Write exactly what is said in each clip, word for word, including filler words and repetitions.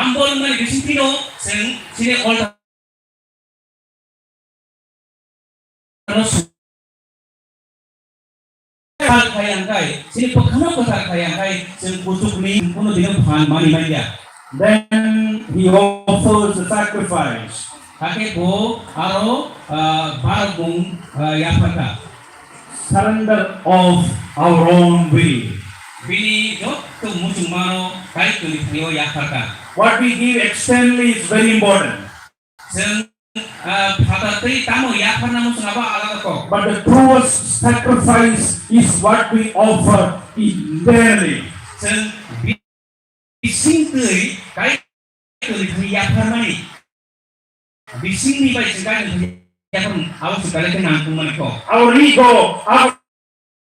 Tambo wngmani bisingtwi no chwng chini altar no sal khai ang khai, chini bwkhano kwthar khai ang khai, chwng kuchukni kuno dino phan mani manya. Then he offers the sacrifice. Hakhe bo aro, ah, barokmung, ah, yapharkha. Surrender of our own will. Bini jotto muchungmano Kaitorni thani-o yapharkha. What we give externally is very important. Chwng, ah, phatar twi tamo yapharna muchung abo alada kok. But the truest sacrifice is what we offer internally. Chwng bi-, bising twi Kaitorni thani yapharmani. Bisingni bai chwng Kaitorni thani yapharmani. Abo chwng belai khe nangkukmani kok. Our ego, our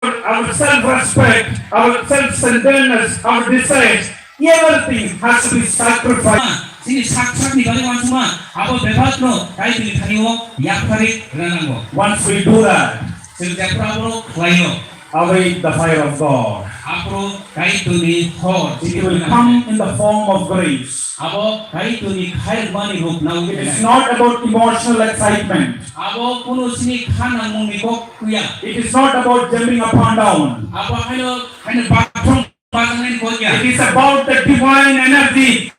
our self-respect, our self-centeredness, our desires, everything has to be sacrificed. Chini sak sakni bagwi uansukma, abo bebakno Kaitorni thani-o yapharwi rwna nango. Once we do that, chwng jephru abo khlaio, away the fire of God. Aphuru Kaitorni hor, it will come in the form of grace. Abo Kaitorni khairokmani ruk nangwi. It is not about emotional excitement. Abo kunu chini kha nangmungni kok kuya. It is not about jumping up and down. Abo haino, haino bathroom bathroom kok ya. It is about the divine energy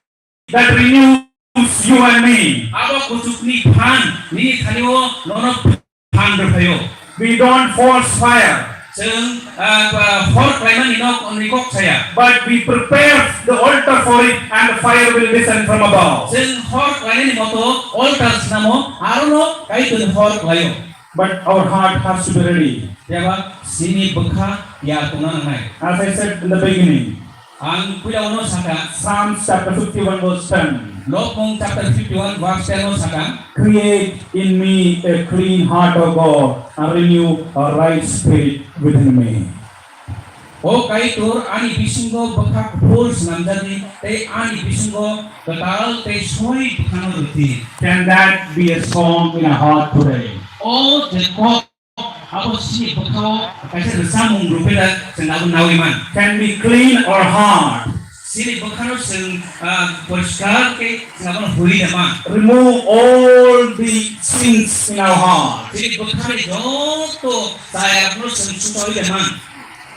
that renews you and me. Abo kuchukni phan nini thani-o nono phan rwphaio. We don't force fire. Chwng, ah, ah, hor khlaimani nok ni kok saya. But we prepare the altar for it and the fire will descend from above. Chwng hor khlainani moto altar snamo, arono Kaitorni hor khlaio. But our heart has to be ready. Phiya ba chini bwkha ya tongna nangnai. As I said in the beginning, ang puila uno sakha. Psalms chapter fifty-one verse ten. Lobmung chapter fifty-one verse ten o sakha. Create in me a clean heart, O God, and renew a right spirit within me. O Kaitor, ani bisingo bwkha kuphur swnamjadi, tei ani bisingo kwtal tei soi bwkhano rwdi. Can that be a song in our heart today? O je kok abo chini bwkhao kaisa rwchapmung rwpheda chwng abo nawi man. Can we clean our heart? Chini bwkhano chwng, ah, poriskar khe chwng abono hurwi da man. Remove all the sins in our heart. Chini bwkhani joto chayakno chwng suchawi da man.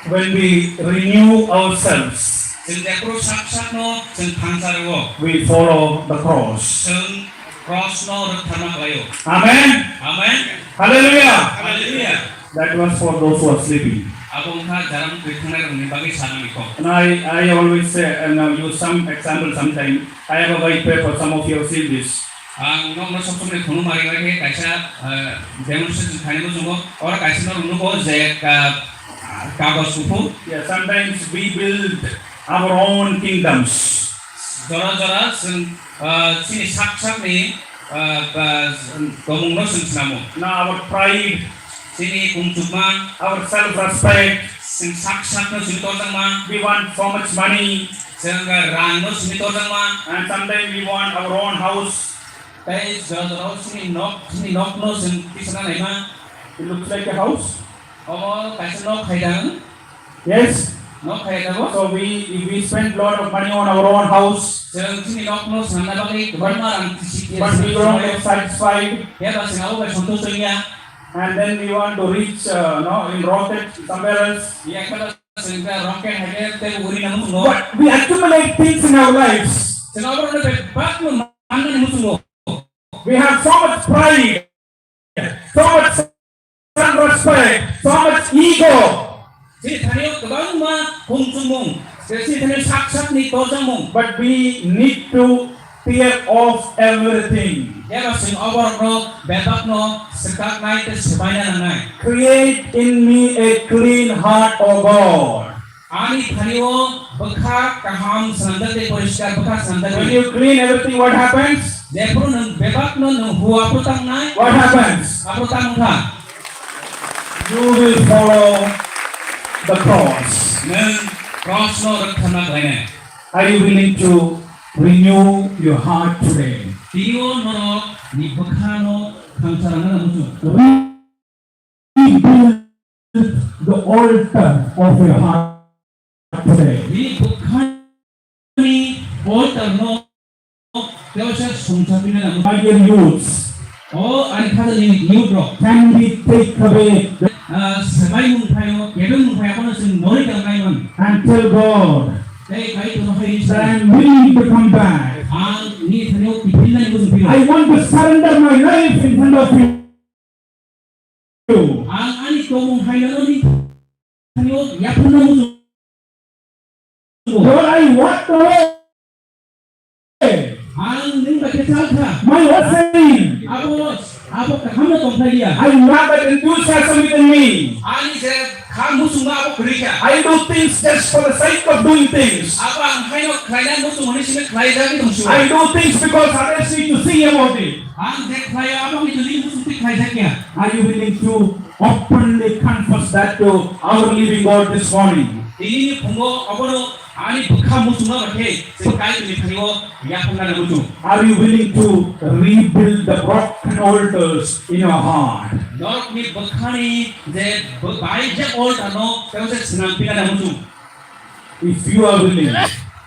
When we renew ourselves, chwng jephru sak sakno chwng thansa rwo, we follow the cross. Chwng cross no rwktharma khlaio. Amen. Amen. Hallelujah. Hallelujah. That was for those who are sleeping. Abo wngkha jaram twi thangnairokni bagwi sanani kok. And I, I always say, and I'll use some example sometime. I have a white paper, some of you have seen this. Ang nokno sokchomni khunu mari bai khe kaisa, eh, demonstration khainai muchungo. Oro kaisa norok nugo je ka-, kagoj kuphur. Yeah, sometimes we build our own kingdoms. Jora jora chwng, eh, chini sak sakni, eh, ba, tongmungno chwng snamo. Now our pride, chini kungchukma, our self-respect, chwng sak sakno simi torjakma. We want so much money. Chwng rangno simi torjakma. And sometimes we want our own house. Tei jora jora chini nok, chini nokno chwng tisana naima. It looks like a house. Omo kaisa nok hai dang. Yes. Nok hai dang. So we, we spend lot of money on our own house. Chwng chini nokno sanna bagwi kwbangma rang tisi. But we don't get satisfied. Phiya ba chwng abo bai santush wngya. And then we want to reach, uh, no, in rocket somewhere else. Phiya khe ba chwng khe rocket hai khe tei uri nang tongo. But we accumulate things in our lives. Chwng abo rwno bebakno mannani muchungo. We have so much pride, so much self-respect, so much ego. Chini thani-o kwbangma kungchumung, chini thani-o sak sakni torjakmung. But we need to tear off everything. Phiya ba chwng o borokno bebakno swkaknai tei swbaina nangnai. Create in me a clean heart, O God. Ani thani-o bwkha kaham swnamjak tei poriskar bwkha swnamjak. When you clean everything, what happens? Jephru nwng bebakno nwng hua phru tangnai. What happens? Aphru tamo wngkha? You will follow the cross. Nwng cross no rwktharma khlainai. Are you willing to renew your heart today? Tini-o norok ni bwkhano thangsa rwna muchung. Rebuild the altar of your heart today. Nini bwkhani altar no Tei se sumsa pina na. My dear youths, o ani kha ni youth rok. Can we take away the Ah, swbai mung phaio, kebeng mung phaio, abono chwng norwi tong nai man. And tell God Tei Kaitorno hai that I am willing to come back. Ang ni thani o kiphil nai bujung pilo. I want to surrender my life in front of you. Ang ani tongmung hai no ni thani o yaphang no bujung. Lord, I walk away. Ang nwng bai khe chal kha. My whole saying. Abo, abo kaham no tong phai ya. I lack that enthusiasm within me. Ani je kha muchungma abo kwrwi kha. I do things just for the sake of doing things. Abo ang haino khlaina muchung hwnwi simi khlai jagwi tong sio. I do things because others need to see about it. Ang je khlaio abo ni jodi muchung twi khlai jak ya. Are you willing to openly confess that to our living God this morning? Tini ni phungo abono Ani bwkha muchungma bai khe chwng Kaitorni thani-o yaphang nani muchung. Are you willing to rebuild the broken altars in your heart? Norokni bwkhani je bo-, baijak altar no tei se swnam pina nani muchung. If you are willing,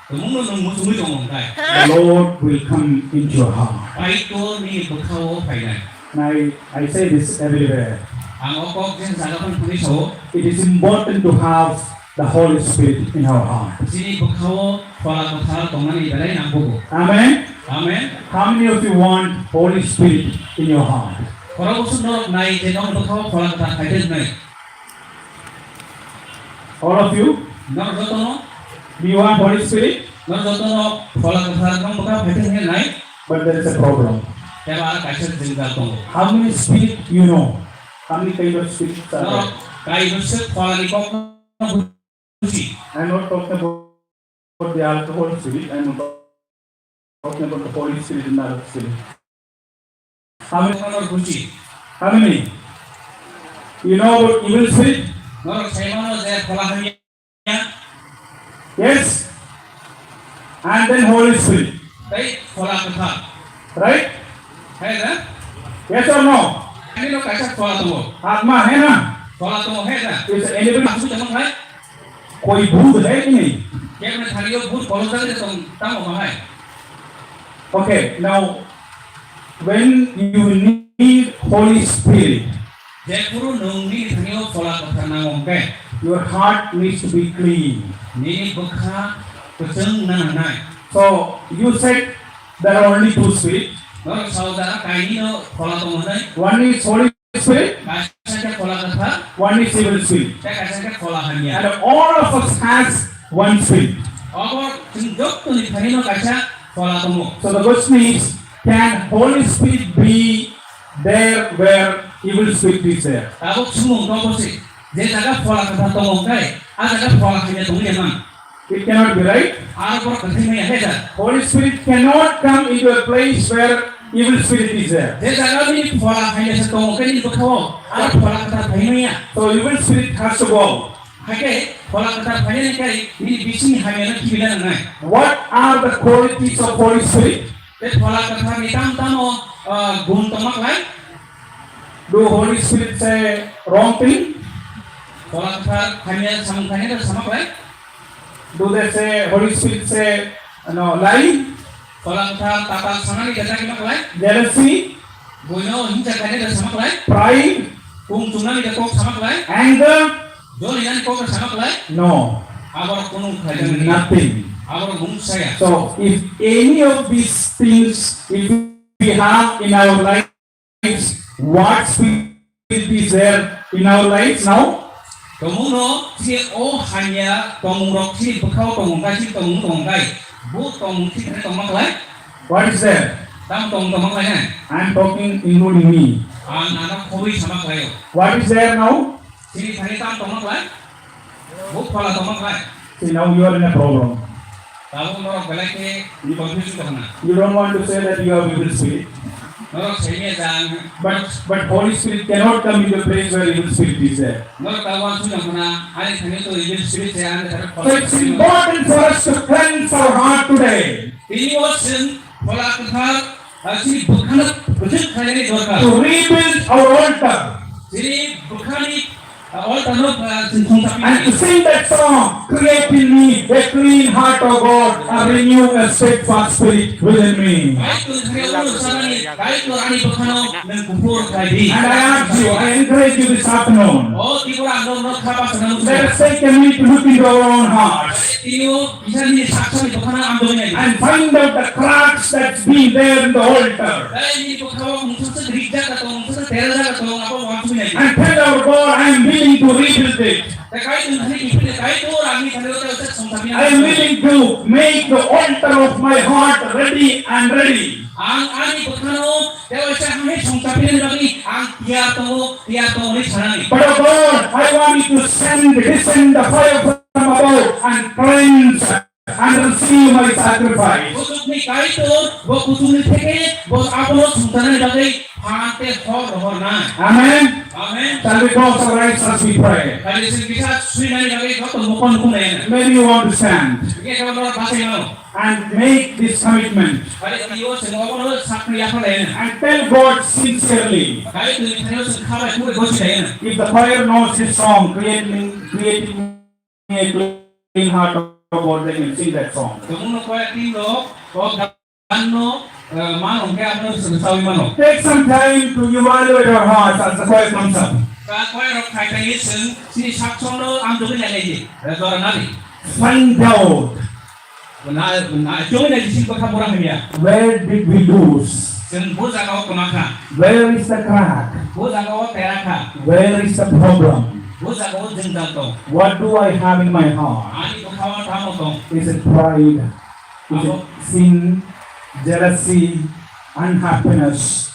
Tumungno nwng muchungwi tongo hwnkhe, the Lord will come into your heart. Kaitor nini bwkha-o phainai. And I, I say this everywhere. Ang o kok je jaga phano thangwi sao. It is important to have the Holy Spirit in our heart. Chini bwkha-o Phola Kwthar tongnani belai nangkukgo. Amen. Amen. How many of you want Holy Spirit in your heart? Khorok bwswk norok nai je nokni bwkha-o Phola Kwthar phaithe hwnwi? All of you? Norok jotono? Do you want Holy Spirit? Norok jotono Phola Kwthar nokni bwkha-o phaithe hwnwi nai? But there is a problem. Tei ba kaisa jwngjal tongo. How many spirit you know? How many kind of spirits are there? Norok kaibrwswk Pholani kok no buji. I'm not talking about the alcohol spirit, I'm talking about the Holy Spirit and the other spirit. How many? How many? You know about evil spirit? Norok sai mano je Phola hamya. Yes. And then Holy Spirit. Tei Phola Kwthar. Right? Hai na? Yes or no? Ani no kaisa Phola tongo. Atma hai na? Phola tongo hai na? Is anybody? Asuk tamo hai? Koi bhut hai ki nahi? Kemne thani yo bhut kolok jagre tong tamo hai? Okay, now when you need Holy Spirit, Jephuru nwng nini thani-o Phola Kwthar nango hwnkhe, your heart needs to be clean. Nini bwkha kwchwng nang nai. So you said there are only two spirits. Norok sao da kainwi no Phola tongo hwnwi. One is Holy Spirit. Kaisa khe Phola Kwthar. One is evil spirit. Tei kaisa khe Phola Hamya. And all of us has one spirit. Obo chwng jottoni thani-no kaisa Phola tongo. So the question is, can Holy Spirit be there where evil spirit is there? Tabuk swngmung tongbo se, je jaga Phola Kwthar tongo hwnkhe, a jaga Phola Hamya tongwi ya man? It cannot be, right? Aro borok kwthwi maya khe da. Holy Spirit cannot come into a place where evil spirit is there. Je jaga bini Phola Hamya se tongo, khe nini bwkhao aro Phola Kwthar phai maya. So evil spirit has to go. Hakhe Phola Kwthar phainani khe nini bisingni hamya no khibi na nangnai. What are the qualities of Holy Spirit? Tei Phola Kwthar ni tamo tamo, ah, gun tongma klai? Do Holy Spirit say wrong thing? Phola Kwthar hamya samung khainai da sama klai? Do they say, Holy Spirit say, no, lie? Phola Kwthar tatal sanani da jagima klai? Jealousy? Buino hingsa khainai da sama klai? Pride? Kung chungnani da kok sama klai? Anger? Joli nani kok da sama klai? No. Abor kunu khlai jani. Nothing. Abor mung saya. So, if any of these things, if we have in our life, what spirit is there in our lives now? Tomungno chini o hamya tomung rok chini bwkhao tongmung kai, chini tomung tongmung kai. Bo tomung thik khe tongma klai? What is there? Tam tomung tongma klai nai? I am talking including me. Ang ano khorwi sama klai o. What is there now? Chini thani tam tongma klai? Bo phola tongma klai? See, now you are in a problem. Tabuk norok belai khe confusion tongna. You don't want to say that you have evil spirit. Norok saimya jang. But, but Holy Spirit cannot come into a place where evil spirit is there. Norok tabuk ang sujang khna, ani thani to evil spirit se ani thani. So it's important for us to cleanse our heart today. Tini o chwng Phola Kwthar, ah, chini bwkhano kwchwng khlainani dorkar. To rebuild our altar. Chini bwkhani Altar no, uh, sing song tapi. And to sing that song, "Create in me a clean heart, O God, and renew a steadfast spirit within me." Kaitor ni thani o sanani, Kaitor ani bwkhano nwng kuphur khlai di. And I urge you, I encourage you this afternoon. O Tripura, ang norok no kha bachana muchungo. Let us take a minute to look into our own hearts. Tini o Isani saksani bwkhano ang dogwi nai. And find out the cracks that's been there in the altar. Tei nini bwkhao mungsa se rijak tong, mungsa se terajak tong, abo wansugwi nai. And tell our God, "I am willing to rebuild it. Tei Kaitor thani kiphilwi, Kaitor, ani thani o tei songsa bini. I am willing to make the altar of my heart ready and ready." Ang ani bwkhano tei waisa hai songsa bini bagwi ang tiyar tongo, tiyar tongo hinwi sanani. But, oh God, I want you to send, descend the fire from above and cleanse and receive my sacrifice. Kuchukni Kaitor, bo kuchukni theke, bo abono songsanani bagwi phan tei hor rohor nai. Amen. Amen. Shall we close our eyes as we pray? Kali sing kisa sui nani bagwi joto mokol nukung nai. Maybe you want to stand. Ye kabo bachai mano. And make this commitment. Kali tiyo sing obono sakni yakho nai. And tell God sincerely. Kali tuni thani sing khabai khubai gosi nai. If the choir knows this song, create me, create me a clean heart, O God, they can sing that song. Tongmung no koya team rok, o gan no, eh, man hong khe abono swrwngsawi mano. Take some time to evaluate our hearts as the choir comes up. Ta koya rok khai khai swng, sini sak song no ang jogwi nai nai di, eh, jora nadi. Find out. Na, na, jogwi nai di sini bwkha bora hamya. Where did we lose? Chwng bo jaga o kwma kha. Where is the crack? Bo jaga o tera kha. Where is the problem? Bo jaga o jwngjal tong. What do I have in my heart? Ani bwkha o tamo tong. Is it pride? Is it sin, jealousy, unhappiness,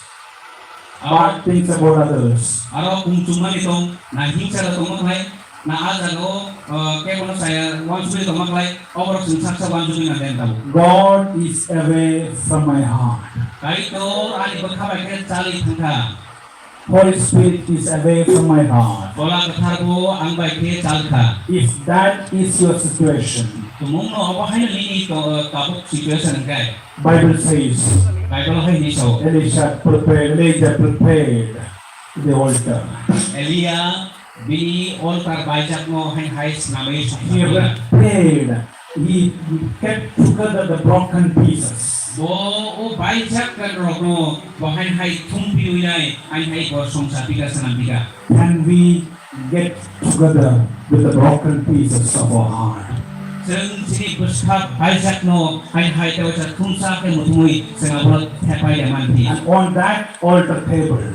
bad things about others? Aro kung chumani tong, na hingsa da tongma khlai, na a jaga o, uh, kebono saya wansugwi tongma khlai, oborok chwng saksa wansugwi na den tabuk. God is away from my heart. Kaitor ani bwkha bai khe chali thangkha. Holy Spirit is away from my heart. Phola Kwthar bo ang bai khe chal kha. If that is your situation, Tumung no obo haino nini to-, tabuk situation hwnkhe. Bible says, Bible hai hini sao. Elisha prepared, Elijah prepared the altar. Elia bini altar baijakno hain hai snamwi He songkha. Repaired, he kept together the broken pieces. Bo o baijak kan rokno bo hain hai thumpiwi nai, hain hai bo songsa bika sanam bika. Can we get together with the broken pieces of our heart? Chwng chini bwskha baijakno hain hai tei waisa thumsa khe muthungwi chwng abono thepai ya manphi. And on that altar table,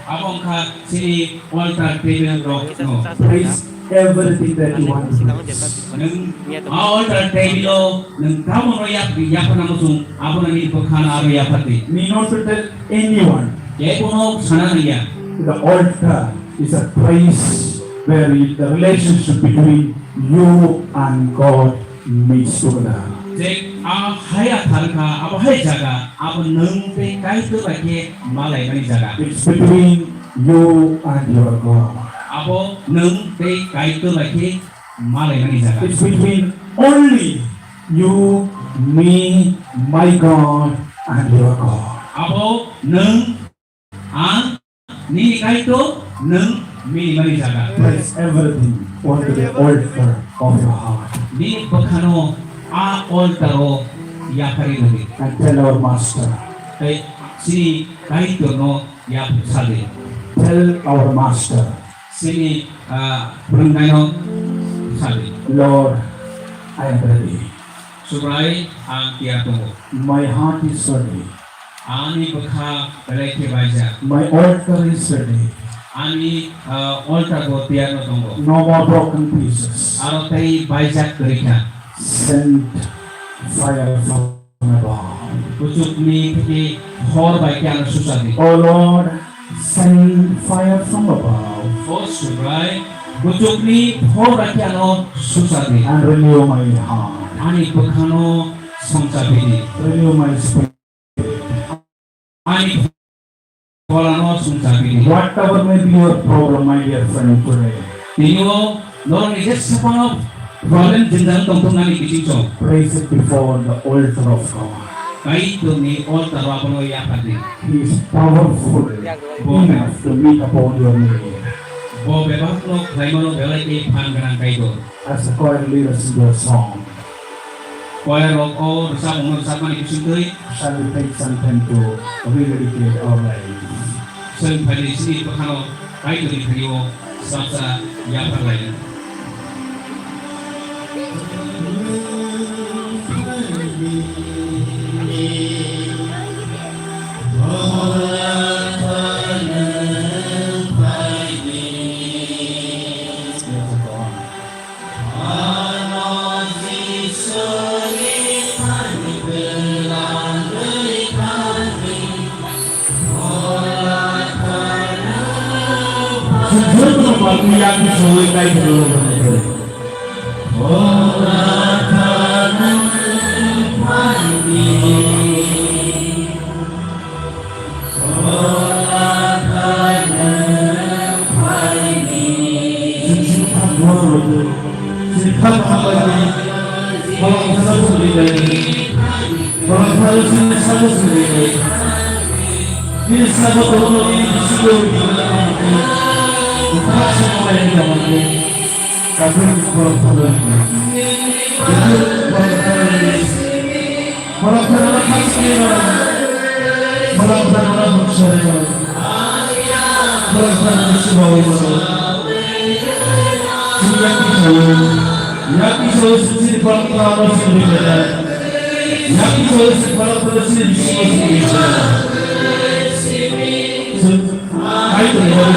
Abo wngkha chini altar table rok no. Place everything that you want to place. Nwng a altar table o nwng tamo no yap, yapharna muchung, abono nini bwkhano aro yaphardi. Need not to tell anyone. Kebono sana nangya. The altar is a place where you, the relationship between you and God meets together. Je a haya tharkha, abo hai jaga, abo nwng tei Kaitor bai khe malaimani jaga. It's between you and your God. Abo nwng tei Kaitor bai khe malaimani jaga. It's between only you, me, my God, and your God. Abo nwng, ang, nini Kaitor, nwng, mini mani jaga. Place everything onto the altar of your heart. Nini bwkhano a altar o yaphari rwdi. And tell our Master. Tei chini Kaitor no yaph sadi. Tell our Master. Chini, ah, phwrwngnaino sadi. Lord, I am ready. Subrai, ang tiyar tongo. My heart is ready. Ani bwkha belai khe baijak. My altar is ready. Ani, ah, altar bo tiyar no tongo. No more broken pieces. Aro tei baijak kwrwi kha. Send fire from above. Kuchukni theke hor bai khe ano susa di. Oh Lord, send fire from above. O Subrai, kuchukni hor bai khe ano susa di. And renew my heart. Ani bwkhano songcha bini. Renew my spirit. Ani Kolano songcha bini. Whatever may be your problem, my dear friend, today, Tini o norokni je sephano problem jwngjal tongthoknani bisingso. Praise it before the altar of God. Kaitorni altar o abono yaphardi. He is powerful enough to meet upon your need. Bo bebakno khlaimano belai khe phan gwnang Kaitor. As the choir leaders sing their song, Choir rok o rwchapmungno rwchapmani bisingtwi shall we take some time to rededicate our lives? Chwng phaidi chini bwkhano Kaitorni thani-o chapsa yapharlaina. Kathok borok thani, kathok borok thani, borok thani khasni rok, borok thani muksa rok, borok thani sibawi rok. Sini yang pisau, yang pisau sini borok thani sini berada, yang pisau sini borok thani sini sini sini berada. Hallelujah.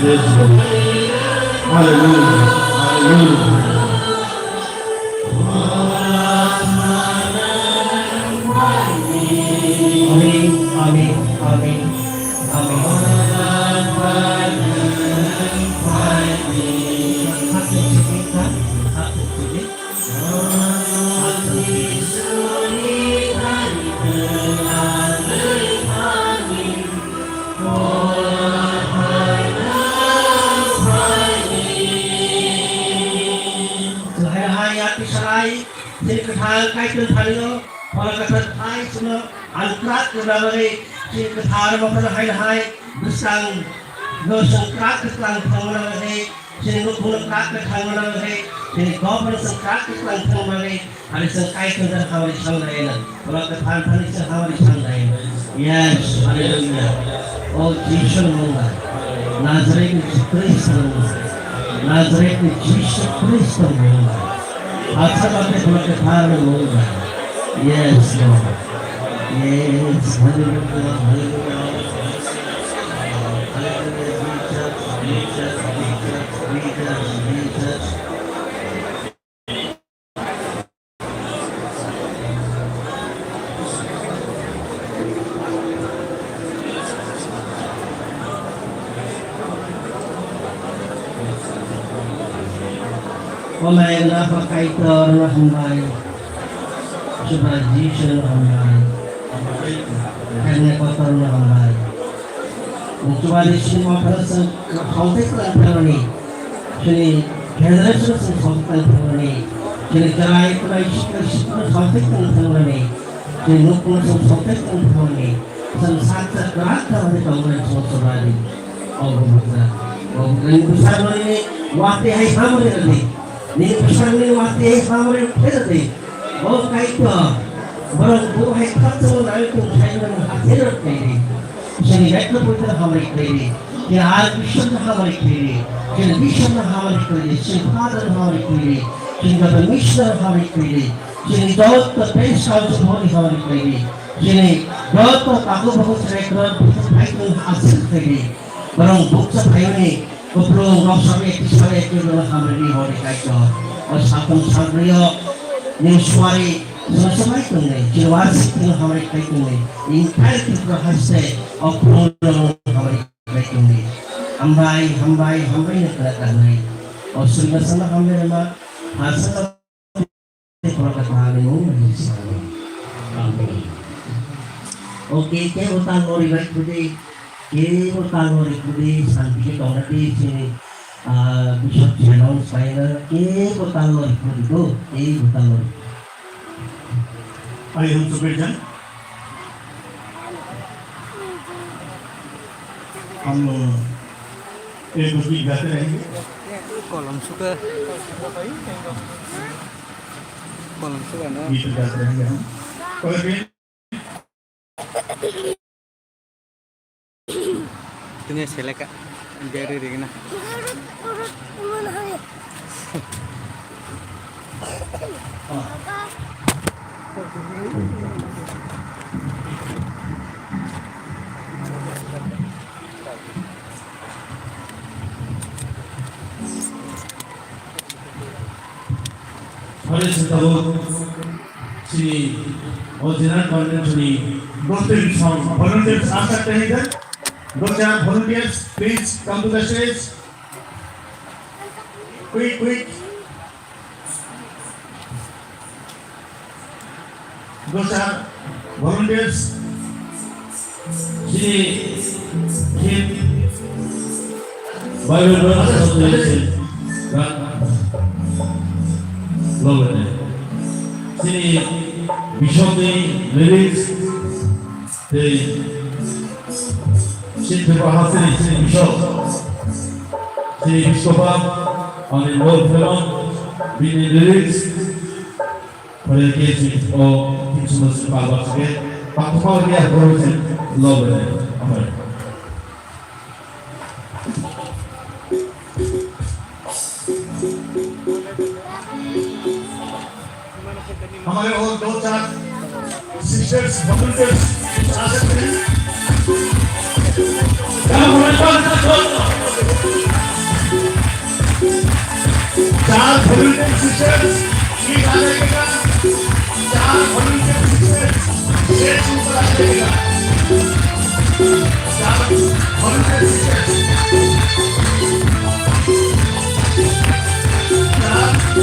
Yes, Lord. Hallelujah. Hallelujah. Amen. Amen. Amen. Amen. Chwng hai hai yakni salai, chini kwthar Kaitor thanio, phola kwthar hai chwngno ang kwrak rwna bagwi, chini kwthar bokhorok hai hai bwskang no chwng kwrak kwthang thangna bagwi, chini nukhungno kwrak kwthang rwna bagwi, chini dophano chwng kwrak kwthang thangna bagwi, Ani chwng Kaitor jan hamari sangnai na. Ola kwthar thani chwng hamari sangnai. Yes, hallelujah. O Jisu ni mung bai. Nazareth ni Jisu Kristo ni mung bai. Nazareth ni Jisu Kristo ni mung bai. Acha bate ola kwthar ni mung bai. Yes, Lord. Yes, hallelujah, hallelujah. Hallelujah, Jesus, Jesus, Jesus, Jesus, Jesus. O Maina Pha Kaitor no hambai, Chuba Jisu no hambai, Khaina Kotor no hambai. Chubadi sini mathara chwng songthai kwrwng thangnani, chini generation chwng songthai kwrwng thangnani, chini chwrai kwrai sikla sikla songthai kwrwng thangnani, chini nukung chwng songthai kwrwng thangnani, chwng saksa kwrak kha hwnwi tongmani chwng chubadi. O Bubagra, o Bubagrani bwsarokni watwi hai hamri rwdi, nini bwsarokni watwi hai hamri rwdi. O Kaitor, borok bo hai khakchangma nangwi tong khaimani hathai rok khaidi. Chini yaikha poito hamari khaidi. Chini ar Krishna hamari khaidi. Chini Krishna hamari khaidi. Chini Father hamari khaidi. Chini joto Krishna hamari khaidi. Chini joto Prince Council hori hamari khaidi. Chini joto taku baku chini kran buku phaikung hasil khaidi. Borok bukcha phaimani kuplung rok sabai ekti sabai ekti rok hamari hori Kaitor. O satung sagrio ni suari Chwng swbai tongnai, chwng uansuk tongno hamari khlai tongnai, entire Tripura haste o khulumno hamari khlai tongnai. Hambai, hambai, hambai no khwna karnai. O swrwngno swrwngno hambai rwma, ha swrwngno khoroksa thani mung bai swrwngno. Amen. Okay, kebo tal nori bai khudi, kebo tal nori khudi, santi khe tongnai di sini, ah, bisok channel saina, kebo tal nori khudi do, kebo tal nori. Ai hum supe jan. Hum log ek git gaate rahenge. Kolom suka. Kolom suka na. Git gaate rahenge hum. Koi bhi Tini seleka, biar ini kena. Hare se tabuk chini o general convention ni doswk song volunteers asha tei hingkhe. Docha volunteers, please come to the stage. Quick, quick. Docha volunteers, chini hit Bible verse association, chini bisokni lyrics, tei chini Tripura hasteni chini bisok, chini biskoba, ani Lord Felon, bini lyrics, Hore ke si o kichuma si palwa sike, pakpal ke hore si lobe. Amai. हमारे और दो चार sisters volunteers आ सकते हैं। क्या हमारे पास चार volunteer sisters, please आ जाइएगा। चार volunteer sisters, stage ऊपर आ जाइएगा। चार volunteer sisters। चार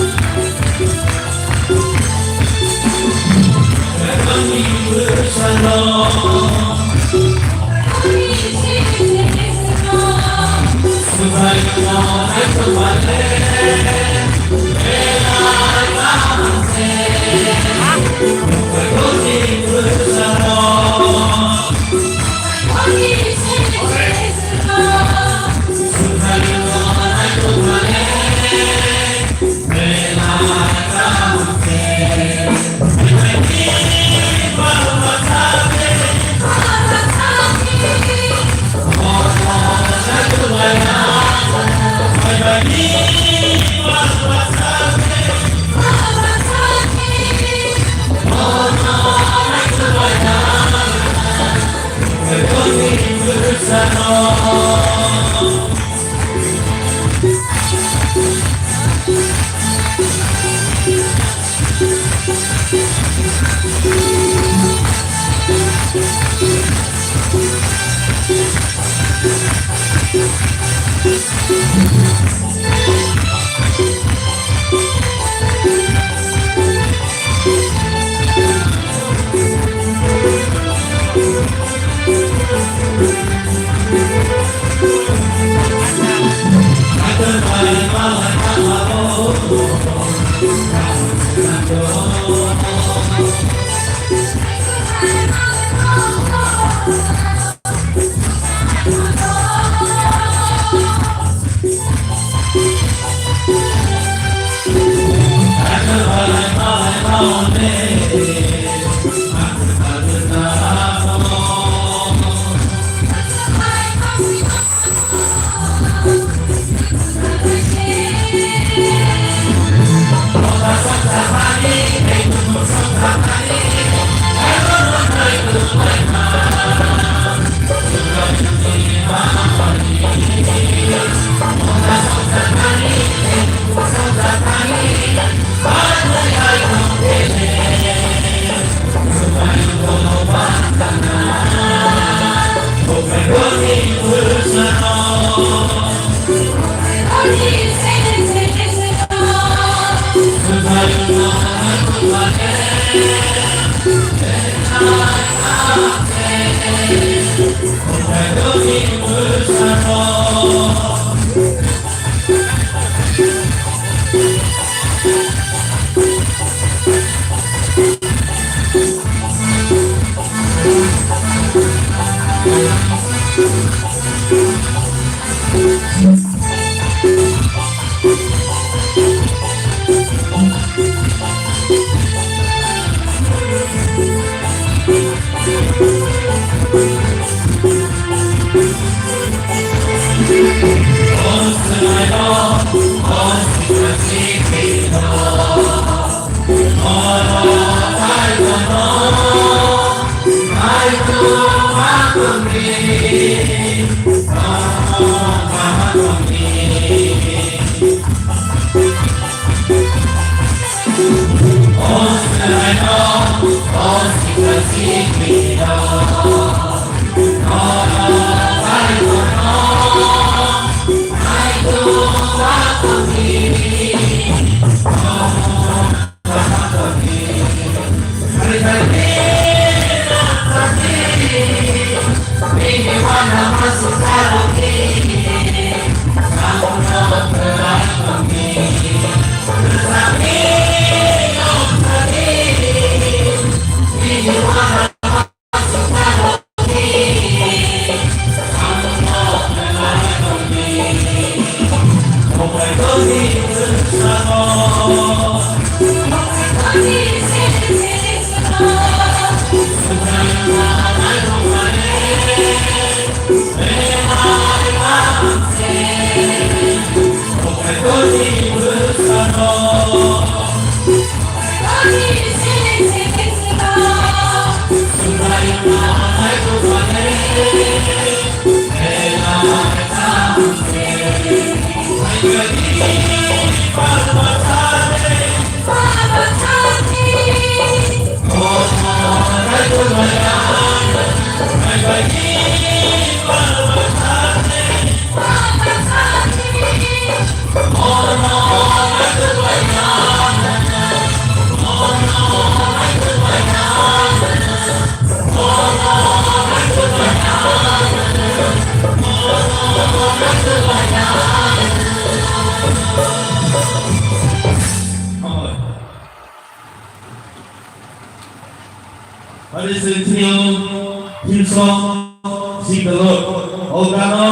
Ani sing thio, himsong, sing the Lord. O gano,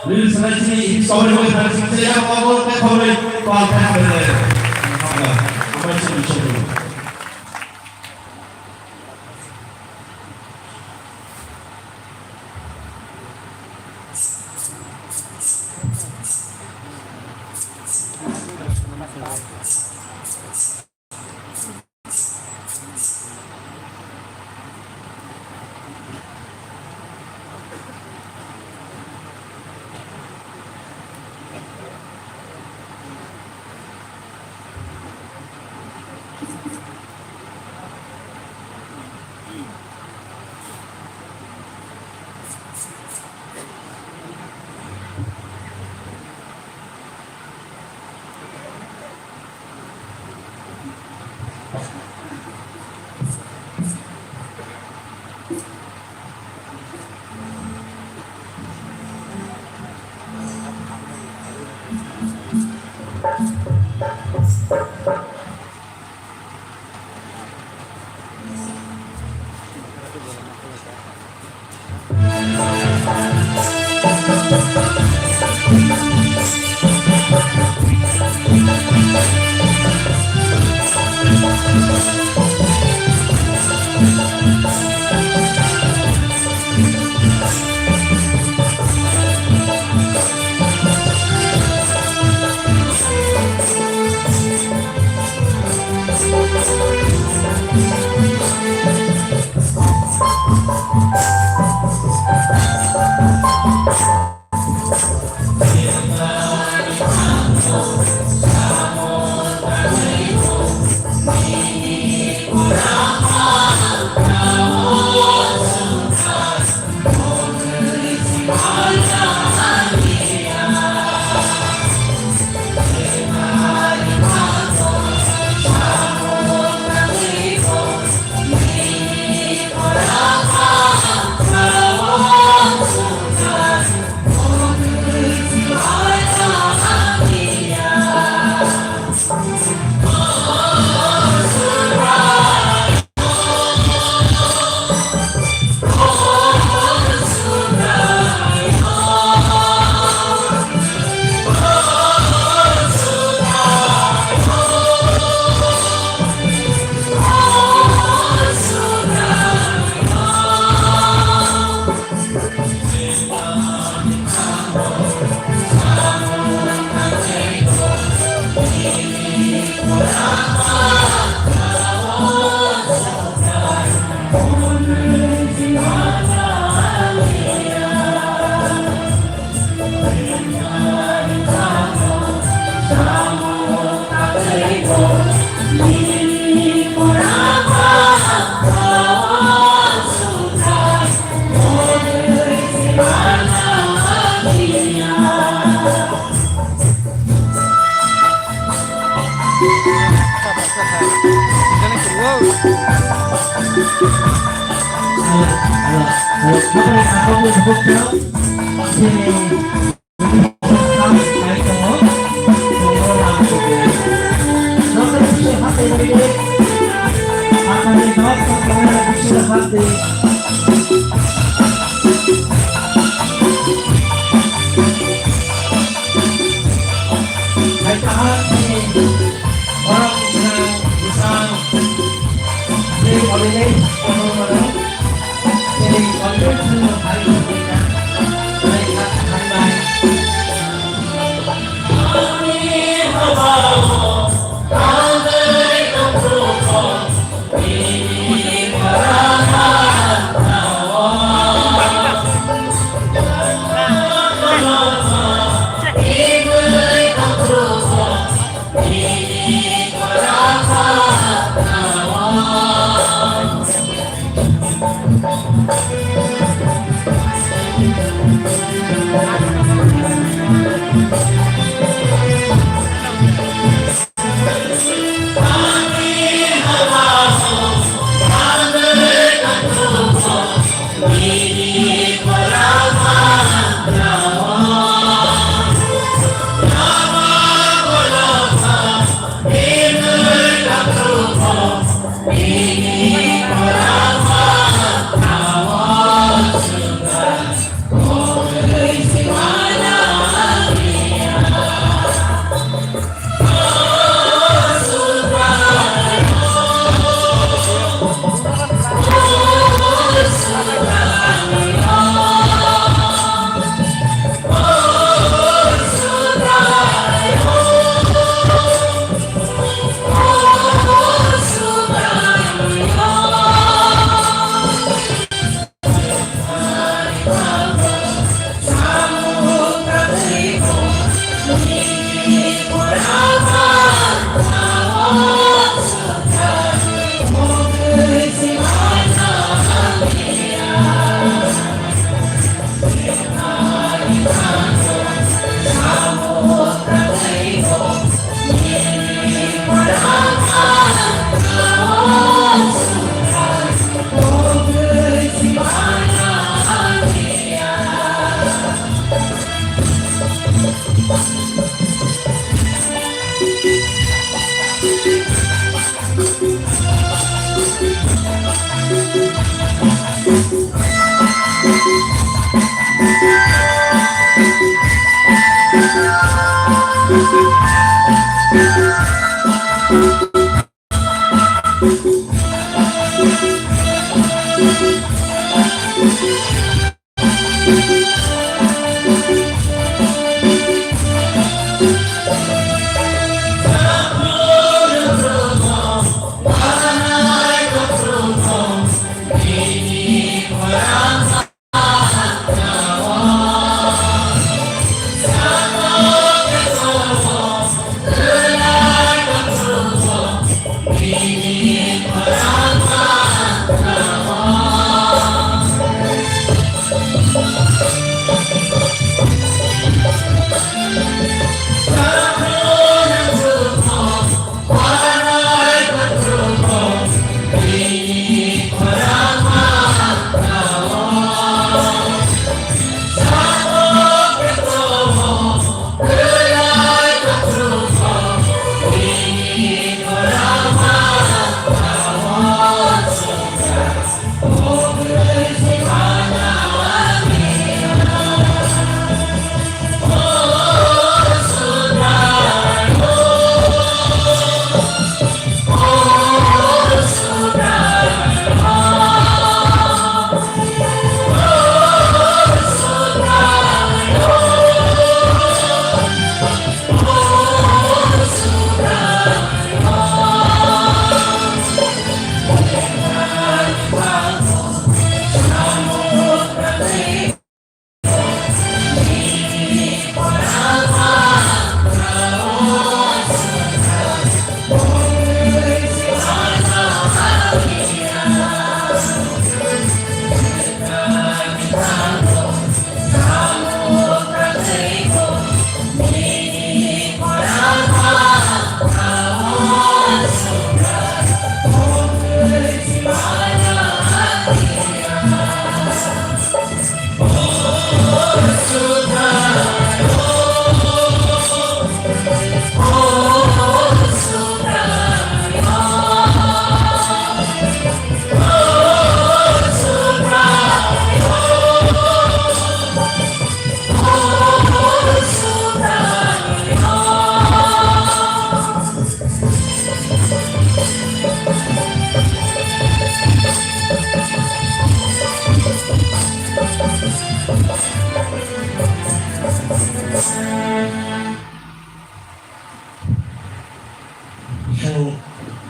lyrics na sini himsong ni hoi thang sing thia, ya, pa bol te khoi, pa thang te. Amai sing sing. Ang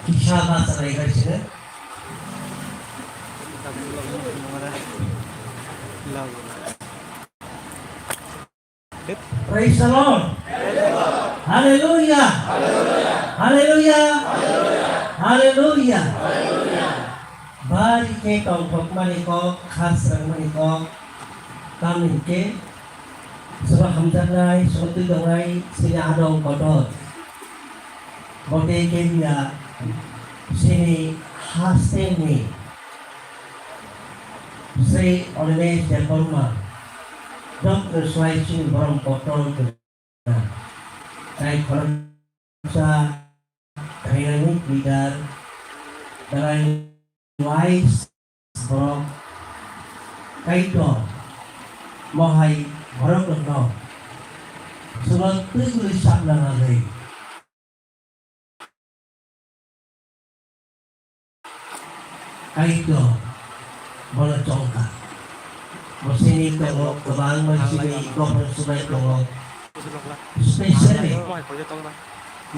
kisa bachalaigaisinai. Praise the Lord. Hallelujah. Hallelujah. Hallelujah. Bari khe tongthokmani kok, khasrangmani kok, tamni hwnkhe Sobo hamjaknai, sobo twi tongnai chini adong kotor. Bo tei khe wngya chini hasteni Sri Animesh Debbarma. Doctor Swai Singh Borom kotor. Tai khoroksa dynamic leader, belai wise borok, Kaitor mohai borok rokno chwla twi twi sapna nagwi. Kaitor bono chongkha. Bo sini tongo, kwbangma sini gopro subai tongo. Specially,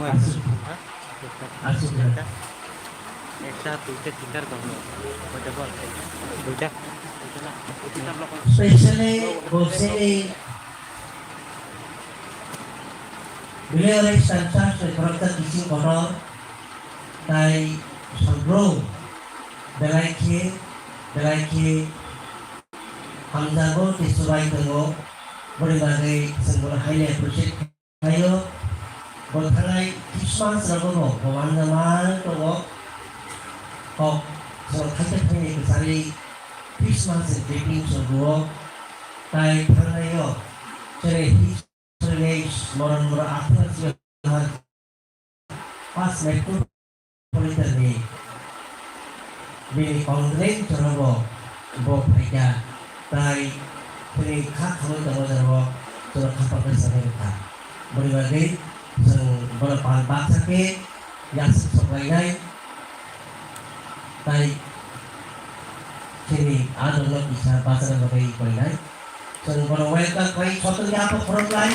aswk, aswk, specially bo sini Belial Christian Church ni khoroksa kiching kotor tai songro belai khe, belai khe hamjago tei chubai tongo. Boni bagwi chwng bono highly appreciate khlaio. Bo thanai Christmas rogo bo, bo manjak man tongo. Kok chwng thaisa thaini kwchari Christmas ni greetings rwgo. Tai thangnai o chwrai Moron moro athar siyah pas metropolitan ni bini konglen chorogo bo phaikha, tai chini kha khamwi tongo jabo chwng kha pakha sanai wngkha. Boni bagwi chwng bono pal baksa khe yasuk soklainai. Tai chini adongo kisa bachana bagwi koinai. Chwng bono welcome khlai, sotoni yapha khorok lai.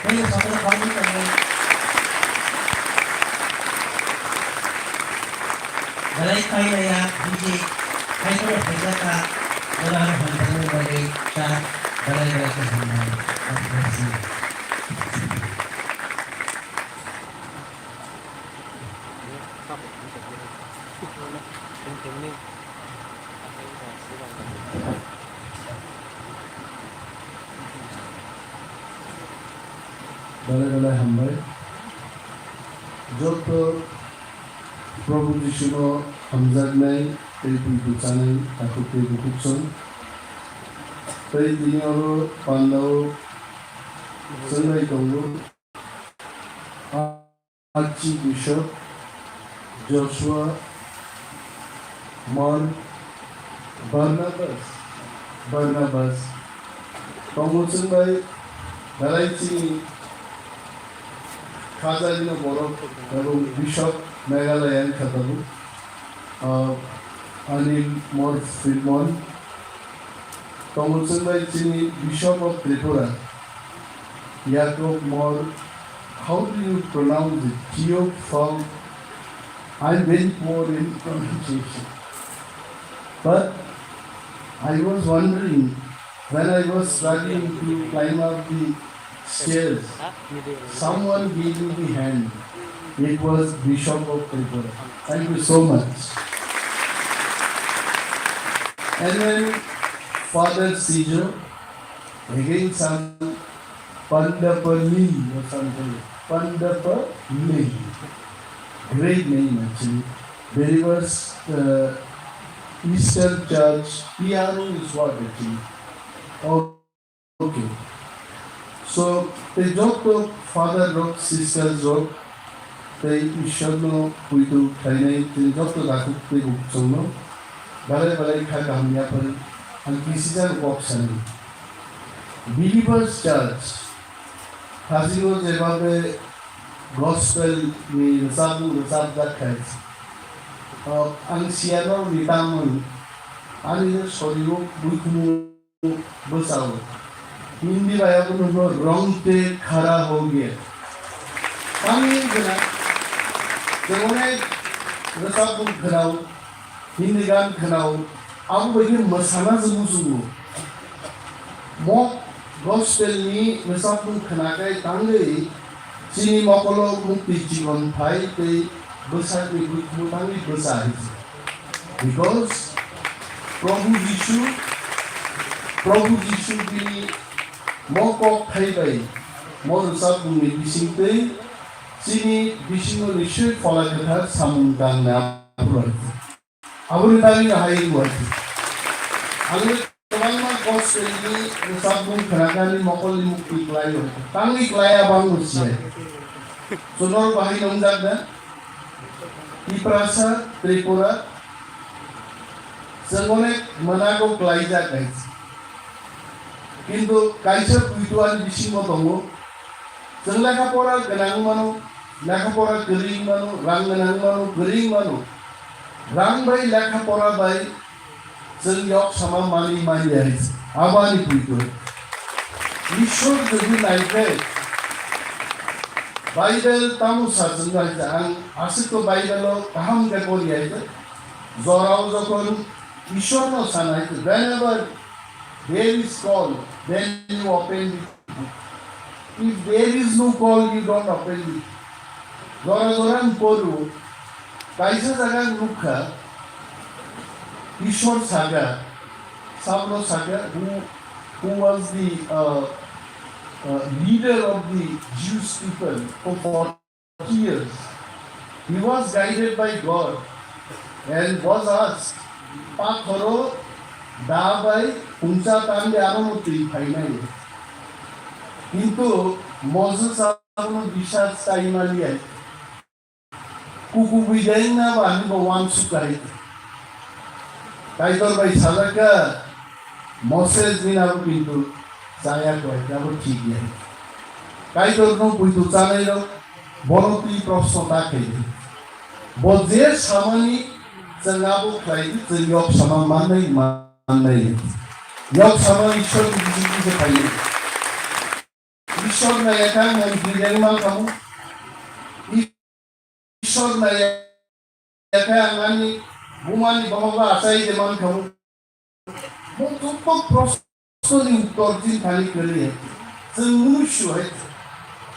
Tei sotoni khoroknwi tongo. Belai khainaya biji, khaikoro phaijaka, norano hamjakmani bagwi ta belai belai khe hambai. God bless you. Belai belai hambai. Joto Probhu Jisuno hamjaknai tei buibu chanai takhuk tei bukhuk song. Tei tini oro pandao chwnglai tongo. Archbishop Joshua Mark Barnabas, Barnabas, tongo chwng bai belai chini khajalino borok abo Bishop Meghalaya wngkha tabuk, ah, Anil Mor Filmon, tongo chwng bai chini Bishop of Tripura, Jacob Mor, how do you pronounce it? Theophil. I'm very poor in pronunciation. But I was wondering, when I was struggling to climb up the stairs, someone gave me the hand. It was Bishop of Tripura. Thank you so much. And then Father Sijo, again some Pandapani or something. Pandapani. Great name actually. Very much, uh, Eastern Church, P R O is what actually. Oh, okay. So, tei joto father rok, sisters rok, tei Ishwarno puitu khlainai, tei joto dakhuk tei bukhukno belai belai kha kaham yaphai ang kisijak kok sani. Believers Church, hajigo jebabe gospel ni rwchapmung rwchapjak khai, o, ang siya norokni tangmani, ani sorio buikhumu bwsao. Hindi bai abono hwno rongte khara ho gaya. Tamni gwnang, jemon ek rwchapmung khwnao, Hindi gan khwnao, abo bai khe mwsana se muchungo. Mo gospel ni rwchapmung khwnakhai tangwi chini mokolo mukti chikon phai tei bwsakni buikhumu tangwi bwsa hai se. Because Prabhu Jisu, Prabhu Jisu bini mo kok thai bai mo rwchapmungni bisingtwi chini bisingo nisoi Phola Kwthar samung tangna phuroi. Aboni bagwi no hai wngwi. Ang kwbangma gospel ni rwchapmung khwnakhani mokolni mukti kwlai o. Tangwi kwlai a bangno siya. Chwng norok bahai nwngjak da? Tiprasa, Tripura, chwng onek mwnago kwlaijak hai. Kintu kaisa puitu ani bisingo tongo. Chwng lekha pora gwnang mano, lekha pora kwrwi mano, rang gwnang mano, kwrwi mano. Rang bai lekha pora bai chwng yok sama manwi manya hai se. Abo ani puitu. Ishwar jodi naikhai, Bible tamo sa chwng hai se, ang aswk to Bible o kaham khe pori hai se. Jorao jokhon Ishwar no sanai se, whenever there is call, then you open the If there is no call, you don't open it. Jora jora ang poru, kaisa jaga ang nukha, Ishwar saga, Saulo saga, who, who was the, uh, uh, leader of the Jewish people for forty years. He was guided by God and was asked, "Pathoro da bai pungcha tande aro no twi phainai." Kintu Moses abono bisas chai maliya. Kuku bideng na ba ani bo wansuk kai. Kaitor bai sajak kha Moses ni na bo kintu chaya koi, abo thik ya. Kaitor no buitu chanai rok, bono twi proshno ta khaidi. Bo je samani chwng abo khlai di, chwng yok sama mannai, mannai. Yok sama Ishwar ni bising bising khaidi. Ishwar na yakha ang ang direng ma khamu. Ishwar na yakha ang ani bumani bohogo achai de man khamu. Bo jotto proshno ni uttor din thani kwrwi hai. Chwng mwnwi su hai.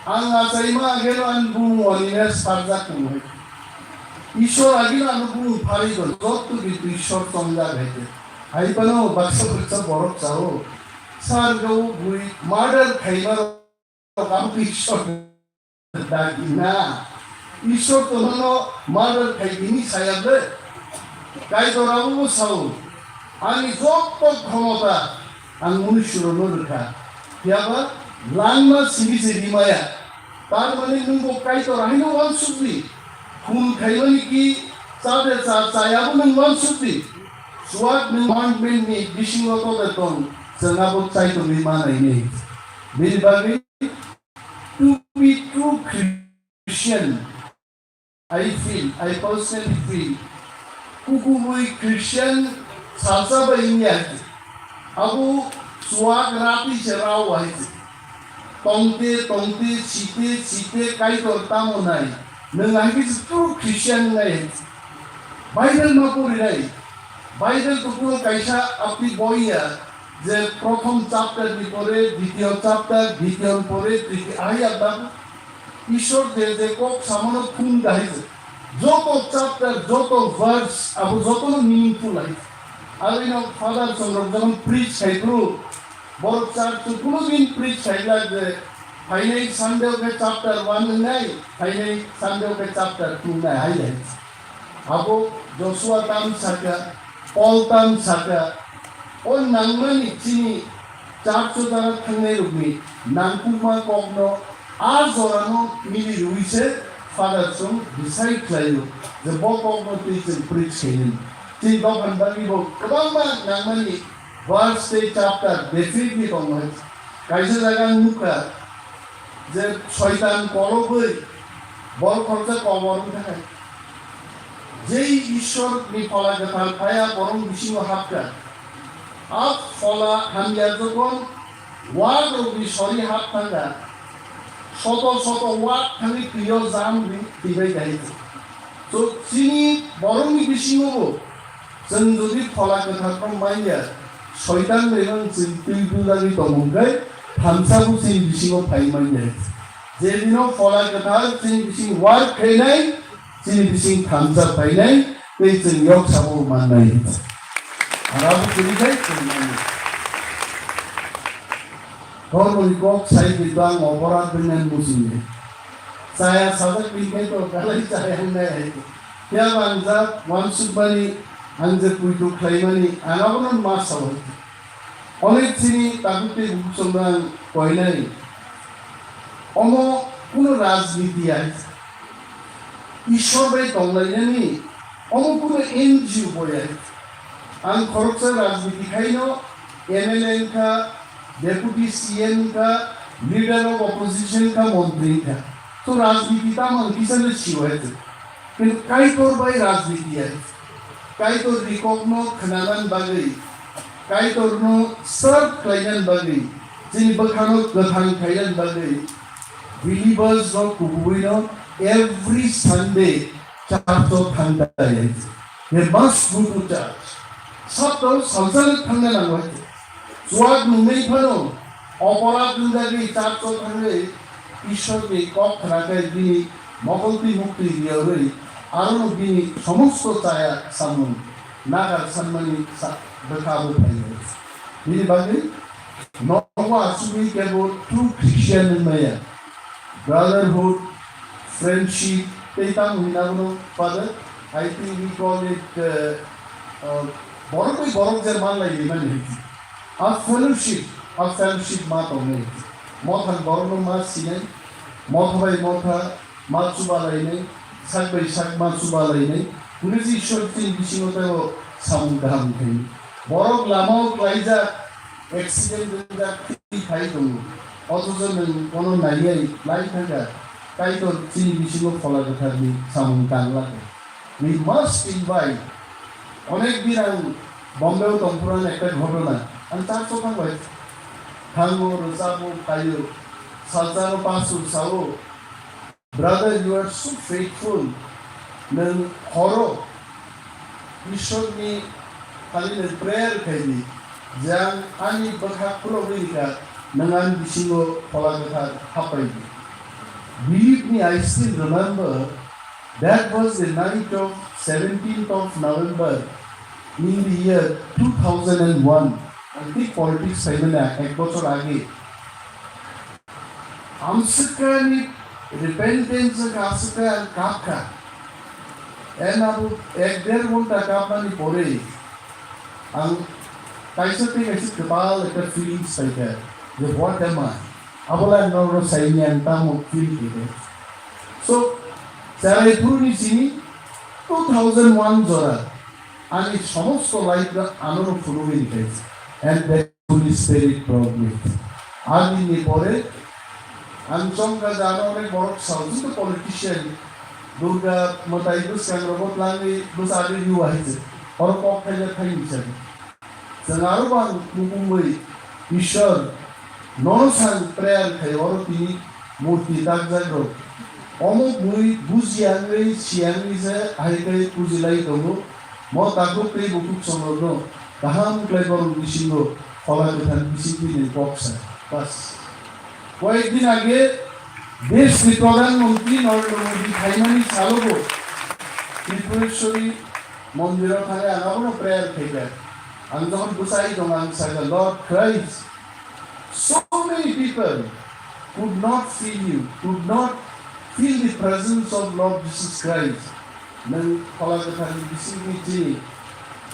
Ang achaima ageno ani bumung onine sarjak tongo hai. Ishwar agino ano bumung pharwi don. Jotto kintu Ishwar tongjak hai. Hai phano baksa baksa borok chao. Sar gao bui murder khaima rok abo Ishwar. Dagina. Ishwar to nono murder khai bini saya ble. Kaitor abobo sao, ani jotto khomota ang munusurokno rwkha. Phiyaba langma simi se rimaya. Tar mane nwng bo Kaitor haino wansukdi. Khun khaimani ki chade cha chayabo nwng wansukdi. Chuak nwng commandment ni bisingo tode tong, chwng abo chai tongwi manaini. Bini bagwi To be true Christian, I feel, I personally feel, kukubui Christian salsa bai wngya hai se. Abo chuak ratwi se rao hai se. Tongte, tongte, site, site, Kaitor tamo nai. Nwng hai khe se true Christian wngnai hai se. Bible ma porinai. Bible to kunu kaisa apni boi ya. Je prothom chapter ni pore, ditiyo chapter, ditiyo ni pore, tritiyo, ahai abdam Ishwar je je kok samano thum dahai je. Joto chapter, joto verse, abo joto no meaningful hai. Abo ino Father Chondro jokon preach khai phuru, borok church o kuno din preach khai glak je, phainai Sunday o khe chapter one wngnai, phainai Sunday o khe chapter two wngnai, hai hai. Abo Joshua tam saka, Paul tam saka, o nangmani chini church o jara thangnai rokni nangkukma kokno a jorano mili rwi se Father chwng decide khlaio je bo kokno twi chwng preach khainani. Chini dophani bagwi bo kwbangma nangmani verse tei chapter definitely tongnai. Kaisa jaga ang nukha, je Soitan kolobwi borok khoroksa kobor wngkha hai. Jei Ishwar ni Phola Kwthar phaiya borok bisingo hapkha. A phola hamya jokon wak rokni sori hap thangkha, soto soto wak thangwi twio jam ri twibai kahai. So chini borokni bisingo bo Chwng jodi Phola Kwtharno manya, Soitan bai no chwng twi dudagwi tongmung khe thansa bo chini bisingo phai manya. Je dino Phola Kwthar chini bising work khainai, chini bising thansa phainai, tei chwng yok sabo mannai. Aro abo chini khai chwng manya. Dhormoni kok sai kintu ang oporad bwngyan muchungya. Chaya sajak bini khai to kalai chaya wngnai hai. Phiya bo ang jak uansukmani, ang je puitu khlaimani, ang abono ma sao. Onek chini tabuk tei bukuchongno ang koinai. Omo kuno rajniti ya. Ishwar bai tonglainani, omo kuno N G O bo ya. Ang khoroksa rajniti khaino M L A wngkha, Deputy C M wngkha, Leader of Opposition wngkha, Montri wngkha. To rajniti tamo ang kisa no siwai. Kintu Kaitor bai rajniti ya. Kaitor ni kokno khwnanan bagwi, Kaitorno serve khlainani bagwi, chini bwkhano kwthang khlainani bagwi, believers rok kubuino every Sunday church o thangdai. They must go to church. Sabtao salsano thangna nango. Chuak nungwi phano, oporad nungjagwi church o thangwi Ishwarni kok khnakhai bini mokoltwi muktwi riyawi, arono bini somosto chaya samung nagar sanmani sa-, bwkha bo phaio. Bini bagwi nogo achugwi kebo true Christian wngmaya. Brotherhood, friendship, tei tamo hwnwi abono, Father, I think we call it, uh, uh, borok bai borok je manlai rimani. A fellowship, a fellowship ma tongnai. Motha ni borokno ma sinai, motha bai motha ma chubalainai, sak bai sak ma chubalainai. Hwnwi se Ishwar chini bisingo teibo samung kaham khainai. Borok lamao klaijak, accident wngjak thwi phai tongo. Othocho nwng bono naiyai lai thangkha, Kaitor chini bisingo Phola Kwtharni samung tang lago. We must invite. Onek din ang Bombay-o tongphuru ekta ghotona. Ang church-o thangbai. Thango, rwchabo, phaio. Salsaro pastor sao, "Brother, you are so faithful." Nwng horo Ishwarni thani nwng prayer khaidi, je ang ani bwkha khulogwi rikha, nwng ani bisingo Phola Kwthar happaidi. Believe me, I still remember that was the night of seventeenth of November in the year two thousand and one. Ang thik politics phaimani ek bochor age. Amswkani repentance wngkha, amswkha ang kapkha. And abo ek der ghonta kapmani pore ang kaisa tei kaisa kwtal ekta feelings paikha, je what am I? Abola ang norokno saini ang tamo feel khaikha. So, Cheraipuruni simi two thousand one jora ani somosto life-no ano phunugwi rikha. And that Holy Spirit brought me. Adinni pore ang chongkha jano onek borok sao, joto politician, Durga mwtai bwskangrogo twlangwi bwsadi rw ahai se. Oro kok thaija thaini sadi. Chwng aro bo ang mukumui Ishwar nono sang prayer khai oro tini murti dakjak rok. Omo bui buji angwi si angwi se ahai khai pujilai tongo. Mo takhuk tei bukhuk songrokno kaham khlai borok bisingo Phola Kwthar bisingtwi ni kok sa. Bas. Koyek din age desh ni Pradhan Mantri Narendra Modi phaimani salogo Tripureshwari mondiro thangwi ang abono prayer khaikha. Ang jokhon bwsai tongo ang sakha, "Lord Christ, so many people could not feel you, could not feel the presence of Lord Jesus Christ." Nwng Phola Kwtharni bisingtwi chini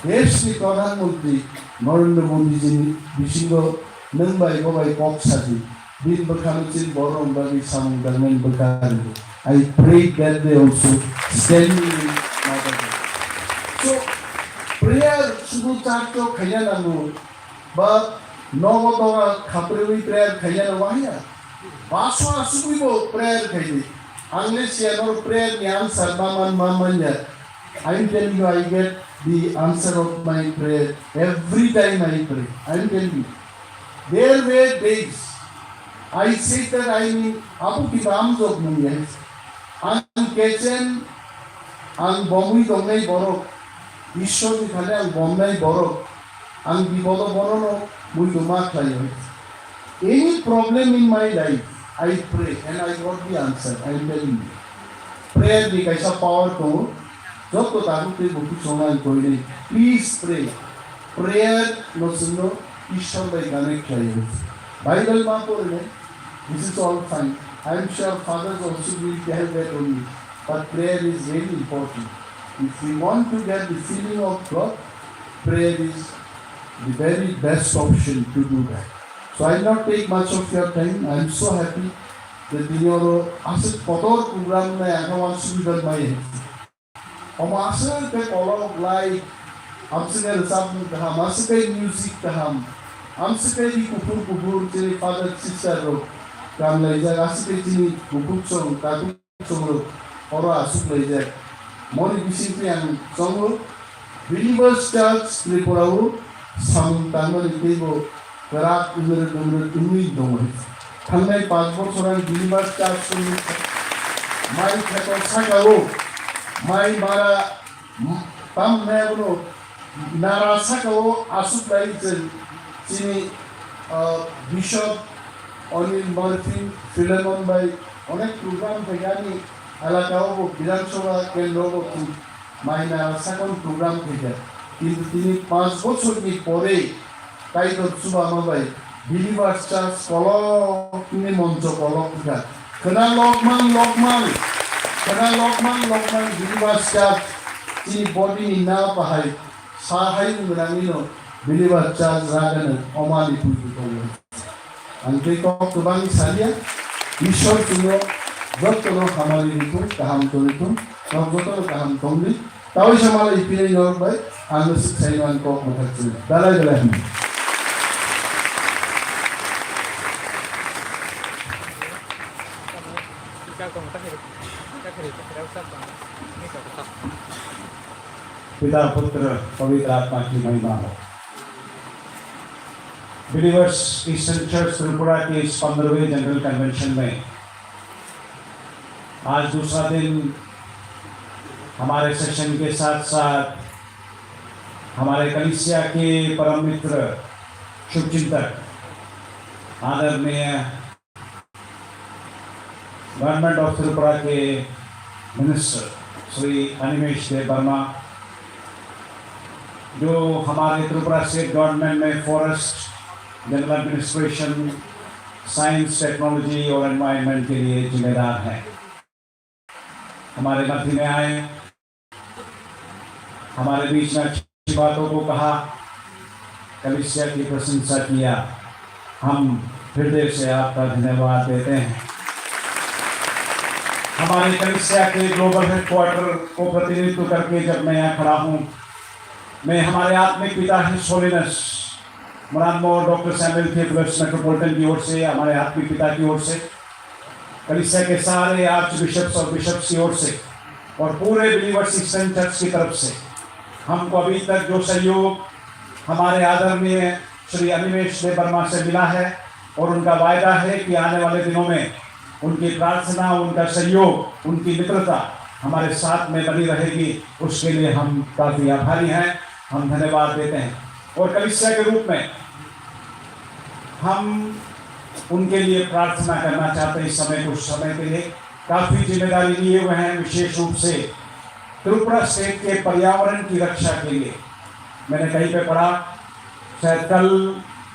deshni Pradhan Mantri Narendra Modi jini bisingo nwng bai bo bai kok sadi. Bini bwkhano chini borok bagwi samung tangnani bwkha rwdi. I pray that they also standing in Mother. So, prayer sudu church-o khaina nango, ba nogo doga khaprewi prayer khaina nango haya. Baso asugwi bo prayer khaidi. Ang le siya norok prayer ni answer ma man ma manya. I'm telling you, I get the answer of my prayer every time I pray. I'm telling you. There were days I said that I mean, apu kita amjok mung ya. Ang kitchen, ang bomwi dongnai borok, Ishwar ni thani ang bomnai borok, ang bipodo bonono muitu ma khlai. Any problem in my life, I pray and I got the answer. I am telling you. Prayer ni kaisa power tongo. Joto tabuk tei bukhuk songna ang koinai. Please pray. Prayer no chwngno Ishwar bai connect khlai. Bible ma porinai. This is all fine. I am sure fathers also will tell that only. But prayer is very important. If we want to get the feeling of God, prayer is the very best option to do that. So I will not take much of your time. I am so happy that tini oro aswk kotor program nai ang kha uansugwi bai mai. Omo aswk khe kolok lai, amswk khe rwchapmung kaham, aswk khe music kaham, amswk khe ri kuphur kuphur chini father sister rok kamlaijak, aswk khe chini bukhuk song takhuk Chwngno oro aswk laijak. Moni bisingtwi ang chongo, Believers Church Tripura o samung tangmani teibo kwrak wngrwk wngrwk wngwi tongo. Thangnai panch bochor ang Believers Church ni mai kheto saka o mai mara Tam hwnwi abono nara saka o aswk bai chwng chini, ah, Bishop Anil Martin Philemon bai onek program khaikha ani elaka o bo Bidhan Sabha kendro o bo mai nara saka o program khaikha. Kintu tini panch bochor ni pore Kaitor chubama bai Believers Church kolokni moncho kolok wngkha. Khwna lokmang lokmang, khwna lokmang lokmang Believers Church chini body ni na bahai sa hai wng gwnangwino Believers Church ragano omani puitu tongo. Ang tei kok kwbang saliya, Ishwar chwngno jotono hamari rithung, kaham tongithung, nok jotono kaham tongdi. Tawi sa malai ipinai norok bai, ang no sik sai no ang kok mwthak chini. Belai belai hambai. पिता, पुत्र, पवित्र आत्मा की महिमा हो। Believers eastern church Tripura के इस पंद्रहवें जनरल कन्वेंशन में आज दूसरा दिन हमारे सेशन के साथ साथ हमारे कलीसिया के परम मित्र, शुभचिंतक, आदरणीय गवर्नमेंट ऑफ त्रिपुरा के मिनिस्टर श्री अनिमेश देव वर्मा, जो हमारे त्रिपुरा स्टेट गवर्नमेंट में forest, general administration, science, technology और एनवायरनमेंट के लिए जिम्मेदार हैं, हमारे मध्य में आए, हमारे बीच में अच्छी बातों को कहा, कलीसिया की प्रशंसा किया। हम हृदय से आपका धन्यवाद देते हैं। हमारे कलीसिया के ग्लोबल हेडक्वार्टर को प्रतिनिधित्व करके जब मैं यहाँ खड़ा हूँ, मैं हमारे आत्मिक पिता, हिज होलिनेस मरानमोर डॉक्टर सैमुअल थियोफिलस मेट्रोपॉलिटन की ओर से, हमारे आत्मिक पिता की ओर से, कलीसिया के सारे आर्च बिशप्स और बिशप्स की ओर से और पूरे बिलीवर्स ईस्टर्न चर्च की तरफ से हमको अभी तक जो सहयोग हमारे आदरणीय श्री अनिमेश देव वर्मा से मिला है और उनका वायदा है कि आने वाले दिनों में उनकी प्रार्थना, उनका सहयोग, उनकी मित्रता हमारे साथ में बनी रहेगी, उसके लिए हम काफी आभारी हैं, हम धन्यवाद देते हैं। और कलीसिया के रूप में हम उनके लिए प्रार्थना करना चाहते हैं। इस समय, कुछ समय के लिए काफी जिम्मेदारी लिए हुए हैं, विशेष रूप से त्रिपुरा स्टेट के पर्यावरण की रक्षा के लिए। मैंने कहीं पे पढ़ा, शायद कल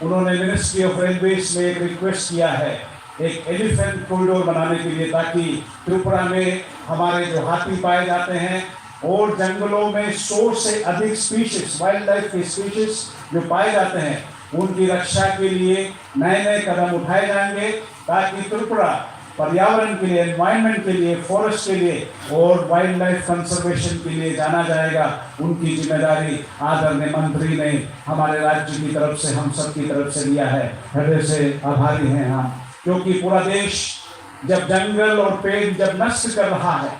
उन्होंने मिनिस्ट्री ऑफ रेलवेज में एक रिक्वेस्ट किया है एक एलिफेंट कॉरिडोर बनाने के लिए, ताकि त्रिपुरा में हमारे जो हाथी पाए जाते हैं और जंगलों में सौ से अधिक स्पीशीज, वाइल्ड लाइफ के स्पीशीज जो पाए जाते हैं, उनकी रक्षा के लिए नए नए कदम उठाए जाएंगे, ताकि त्रिपुरा पर्यावरण के लिए, एनवायरनमेंट के लिए, फॉरेस्ट के लिए और वाइल्ड लाइफ कंजर्वेशन के लिए जाना जाएगा। उनकी जिम्मेदारी आदरणीय मंत्री ने हमारे राज्य की तरफ से, हम सब की तरफ से लिया है। हृदय से आभारी हैं हम, क्योंकि पूरा देश जब जंगल और पेड़ जब नष्ट कर रहा है,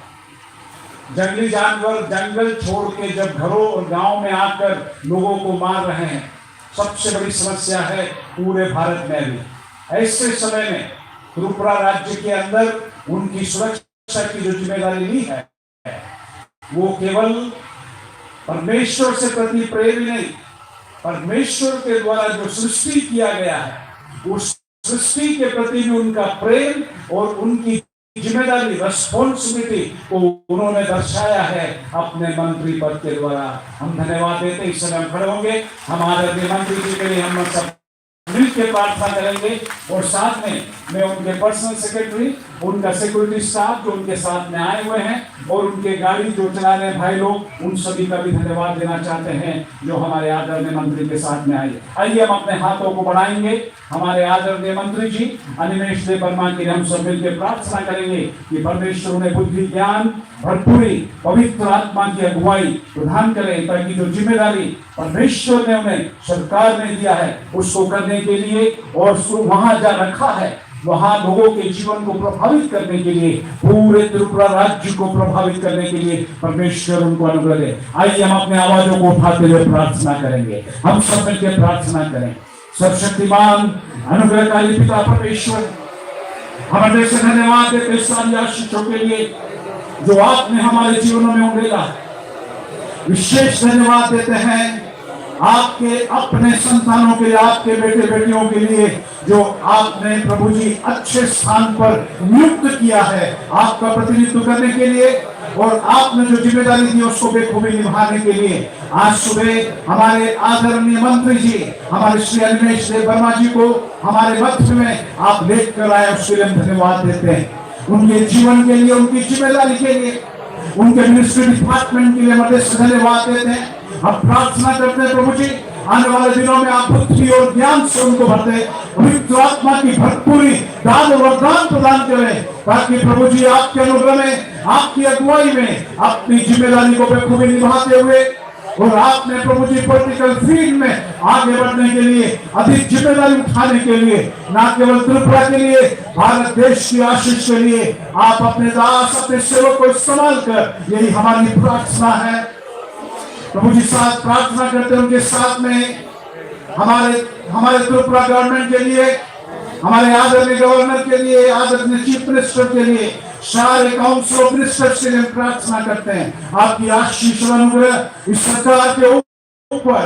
जंगली जानवर जंगल छोड़ के जब घरों और गांव में आकर लोगों को मार रहे हैं, सबसे बड़ी समस्या है पूरे भारत में अभी। ऐसे समय में त्रिपुरा राज्य के अंदर उनकी सुरक्षा की जो जिम्मेदारी ली है, वो केवल परमेश्वर से प्रति प्रेम ही नहीं, परमेश्वर के द्वारा जो सृष्टि किया गया है, उस सृष्टि के प्रति भी उनका प्रेम और उनकी जिम्मेदारी, रिस्पॉन्सिबिलिटी को उन्होंने दर्शाया है अपने मंत्री पद के द्वारा। हम धन्यवाद देते हैं। इस समय हम खड़े होंगे, हम आदरणीय मंत्री जी के लिए हम सब मिलकर प्रार्थना करेंगे और साथ में मैं उनके पर्सनल सेक्रेटरी, उनका सिक्योरिटी स्टाफ जो उनके साथ में आए हुए हैं और उनके गाड़ी जो चला रहे भाई लोग, उन सभी का भी धन्यवाद देना चाहते हैं जो हमारे आदरणीय मंत्री के साथ में आए। आइए, हम अपने हाथों को बढ़ाएंगे। हमारे आदरणीय मंत्री जी अनिमेश देव वर्मा के लिए हम सब मिलकर प्रार्थना करेंगे कि परमेश्वर उन्हें बुद्धि, ज्ञान, भरपूरी, पवित्र आत्मा की अगुवाई प्रदान करें, ताकि जो जिम्मेदारी परमेश्वर ने उन्हें, सरकार ने दिया है, उसको करने के लिए और सु-, वहां जा रखा है, वहां लोगों के जीवन को प्रभावित करने के लिए, पूरे त्रिपुरा राज्य को प्रभावित करने के लिए परमेश्वर उनको अनुग्रह दे। आइए, हम अपने आवाजों को उठाते हुए प्रार्थना करेंगे, हम सब मिलकर प्रार्थना करें। सर्वशक्तिमान, अनुग्रहकारी पिता परमेश्वर, हम हृदय से धन्यवाद देते हैं सारी आशीषों के लिए जो आपने हमारे जीवनों में उंडेला। विशेष धन्यवाद देते हैं आपके अपने संतानों के लिए, आपके बेटे बेटियों के लिए जो आपने, प्रभु जी, अच्छे स्थान पर नियुक्त किया है आपका प्रतिनिधित्व करने के लिए, और आपने जो जिम्मेदारी दी उसको बेखूबी निभाने के लिए आज सुबह हमारे आदरणीय मंत्री जी, हमारे श्री अनिमेश देव वर्मा जी को हमारे मध्य में आप लेकर आए, उसके लिए हम धन्यवाद देते हैं। उनके जीवन के लिए, उनकी जिम्मेदारी के लिए, उनके मिनिस्ट्री डिपार्टमेंट के लिए हम हृदय से धन्यवाद देते हैं। हम प्रार्थना करते हैं, प्रभु जी, आने वाले दिनों में आप बुद्धि और ज्ञान से उनको भर दें, पवित्र आत्मा की भरपूरी, दान और वरदान प्रदान करें, ताकि, प्रभु जी, आपके अनुग्रह में, आपकी अगुवाई में अपनी जिम्मेदारी को बखूबी निभाते हुए और आपने प्रभु जी पॉलिटिकल फील्ड में आगे बढ़ने के लिए, अधिक जिम्मेदारी उठाने के लिए, ना केवल त्रिपुरा के लिए, भारत देश की आशीष के लिए आप अपने दास, अपने सेवक को इस्तेमाल कर, यही हमारी प्रार्थना है। प्रभु जी साथ प्रार्थना करते हैं, उनके साथ में हमारे, हमारे त्रिपुरा गवर्नमेंट के लिए, हमारे आदरणीय गवर्नर के लिए, आदरणीय चीफ मिनिस्टर के लिए, सारे काउंसिल ऑफ मिनिस्टर्स के लिए हम प्रार्थना करते हैं। आपकी आशीष और अनुग्रह इस सरकार के ऊपर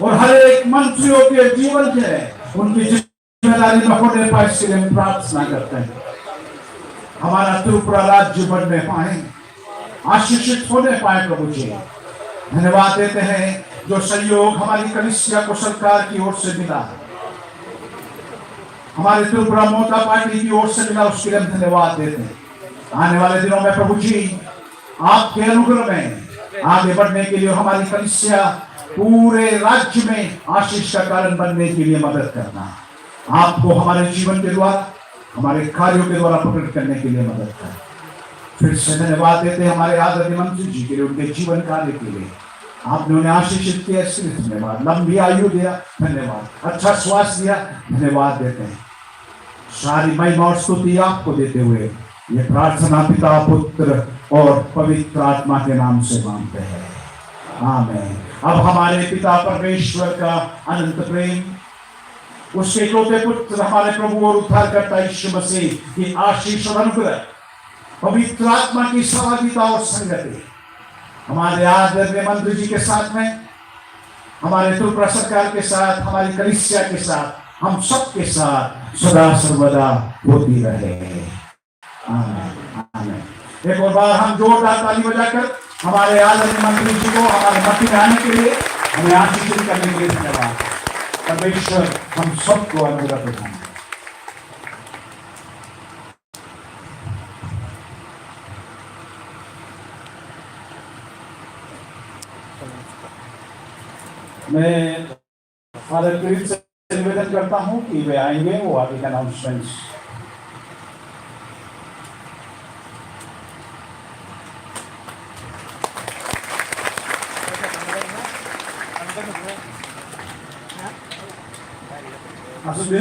और हर एक मंत्रियों के जीवन के, उनकी जिम्मेदारी में होने पाए, इसके लिए हम प्रार्थना करते हैं। हमारा त्रिपुरा राज्य बनने पाए, आशीषित होने पाए, प्रभु जी। धन्यवाद देते हैं जो सहयोग हमारी कलीसिया को सरकार की ओर से मिला, हमारे त्रिपुरा मोर्चा पार्टी की ओर से मिला, उसके लिए हम धन्यवाद देते हैं। आने वाले दिनों में, प्रभु जी, आपके अनुग्रह में आगे बढ़ने के लिए हमारी कलीसिया पूरे राज्य में आशीष का कारण बनने के लिए मदद करना। आपको हमारे जीवन के द्वारा, हमारे कार्यों के द्वारा प्रकट करने के लिए मदद करना। फिर से धन्यवाद देते हैं हमारे आदरणीय मंत्री जी के लिए, उनके जीवन कार्य के लिए। आपने उन्हें आशीषित किया, इसके लिए धन्यवाद। लंबी आयु दिया, धन्यवाद। अच्छा स्वास्थ्य दिया, धन्यवाद देते हैं। सारी महिमा और स्तुति आपको देते हुए ये प्रार्थना पिता, पुत्र और पवित्र आत्मा के नाम से मांगते हैं, आमेन। अब हमारे पिता परमेश्वर का अनंत प्रेम, उसके इकलौते पुत्र, हमारे प्रभु और उद्धारकर्ता यीशु मसीह की आशीष और अनुग्रह, पवित्र आत्मा की सहभागिता और संगति हमारे आदरणीय मंत्री जी के साथ में, हमारे त्रिपुरा सरकार के साथ, हमारी कलीसिया के साथ, हम सबके साथ सदा सर्वदा होती रहे। आमीन, आमीन। एक और बार हम जोरदार ताली बजाकर हमारे आदरणीय मंत्री जी को हमारे मध्य में आने के लिए, हमें आशीषित करने के लिए धन्यवाद। परमेश्वर हम सबको अनुग्रह प्रदान करे। मैं फादर क्रिप से निवेदन करता हूँ कि वे आएंगे, वो आगे का अनाउंसमेंट्स। আসুন।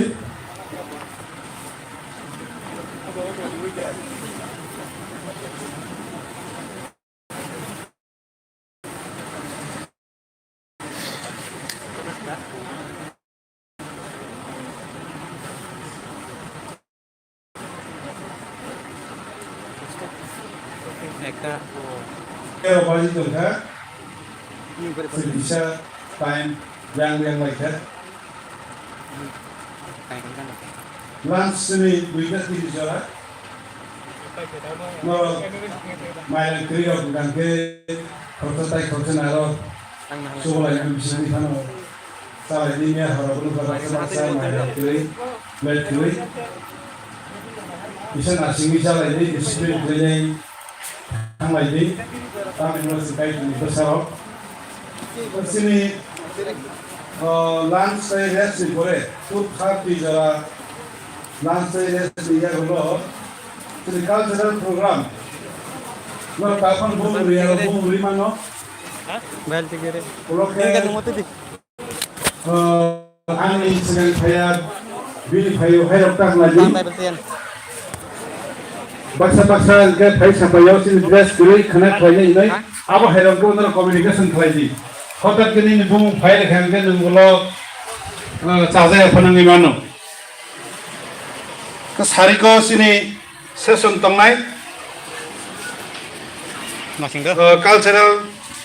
একটা তেরো বাজি চলছে। কি করে? Bisa time yang yang lain. Lunch sini duita tini jora. No, mairang twi rok hwnkhe khoroksa tai khoroksa naro. Sugo lai nang bising ni phano. Salai ni me horo bulu khoroksa baksa mairang twi, plate twi. Bisa nasing ni salai ni discipline twi ni. Thanglai di, tamni hwnba chwng Kaitorni bwsarok. Chini, o, lunch tei rest ni pore, food thirty jora lunch tei rest ni yagulo, chini cultural program. Norok takhon bumung riyaro, bumung ri mano. Bel tigere. Ulo khe. Tigere motwi di. O, ani swkang phaiya, bini phaio hairok ta khlai di. Baksa baksa hwnkhe phai sapaio chini dress kwrwi khwna khlainai hinwi. Abo hairok khe unorok communication khlai di. Hotat khe nini bumung phai rwkha hwnkhe nwng ulo, o, chajaya phano wngwi mano. Khe sariko chini session tongnai. Masing do. O, cultural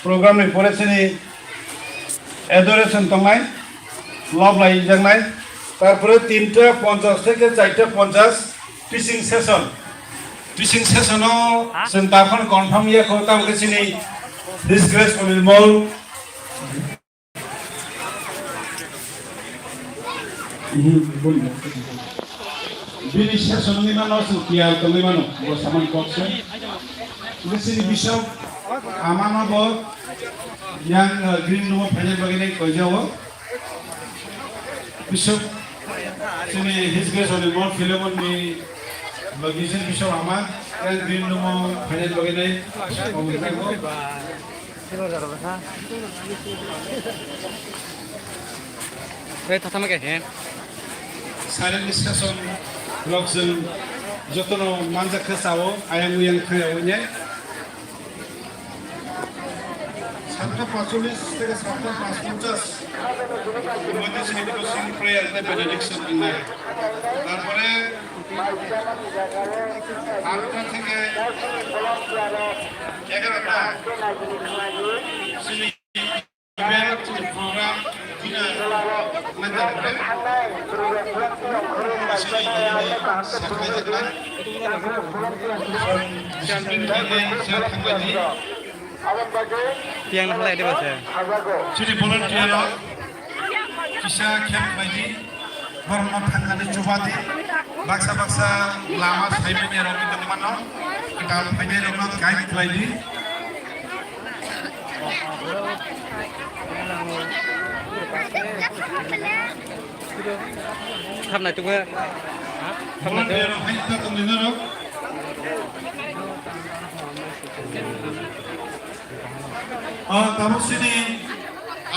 program ni pore chini adoration tongnai, lob lai jaknai. Tarpore tinta ponchas theke charta ponchas teaching session. Teaching session o chwng takhon confirm ya kho, tamo khe chini His Grace Onil Mol. Bini session ni mano chwng tiyar tongwi mano, bo samani kok se. Bini chini bishop amano bo yang, uh, green room o phaina bagwi nai koijao. Bishop chini His Grace Onil Mol Philemon ni bagwi chini bishop ama yang green room o phaina bagwi nai koijao. Tei thathama khe. Silent discussion rok chwng jotono manjak khe chao, ayang uyang thangya wngnai. Satta paanchchollish theke satta paanchponchas. Modi sini closing prayer tei benediction wngnai. Tarpore আটটা থেকে এগারোটা। Sini event, sini program, dina, mantap, mantap. Sini ini, sini ini, sini ini, sini ini. Tiang na halai de basa. Chini volunteer rok kisa khe khlai di, borokno thangani chuba di, baksa baksa lama saimanya rok wngwi tongmano, kwtal phainai rokno guide khlai di. Thamnai tungma. Thamnai tungma. Volunteer rok hai ta tongwi norok. Ah, tabuk sini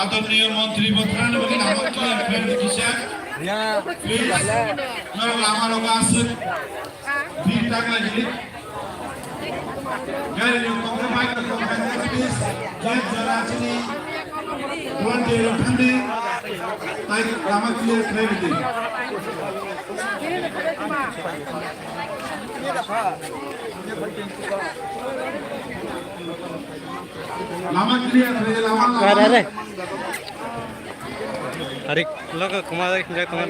adorniyo montri bo thanani bagwi lama clear khlai di kisa. Please, norok lama rogo aswk bir tak lagi. Gari rok tongkha, bike rok tongkha, please, gate jora chini volunteer rok thangdi, tai lama clear khlai di. Lama clear khlai, lama, lama. Are, are. Ari, logo, kuma, hinjak, kuma.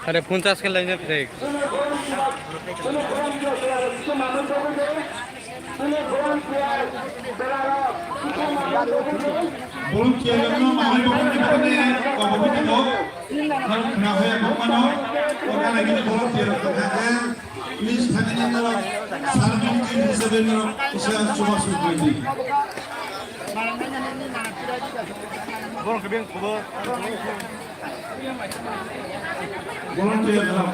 Are phone charge khe laina phai. Volunteer rokno manwi bokni bokni kobogwi tongo. Khna hoya bokmano. O gana gini volunteer rok tongkha khe. Please, thangwi norok serving team hisabe norok kisa chubachu khlai di. Borok khe beng khobor. Volunteer rok.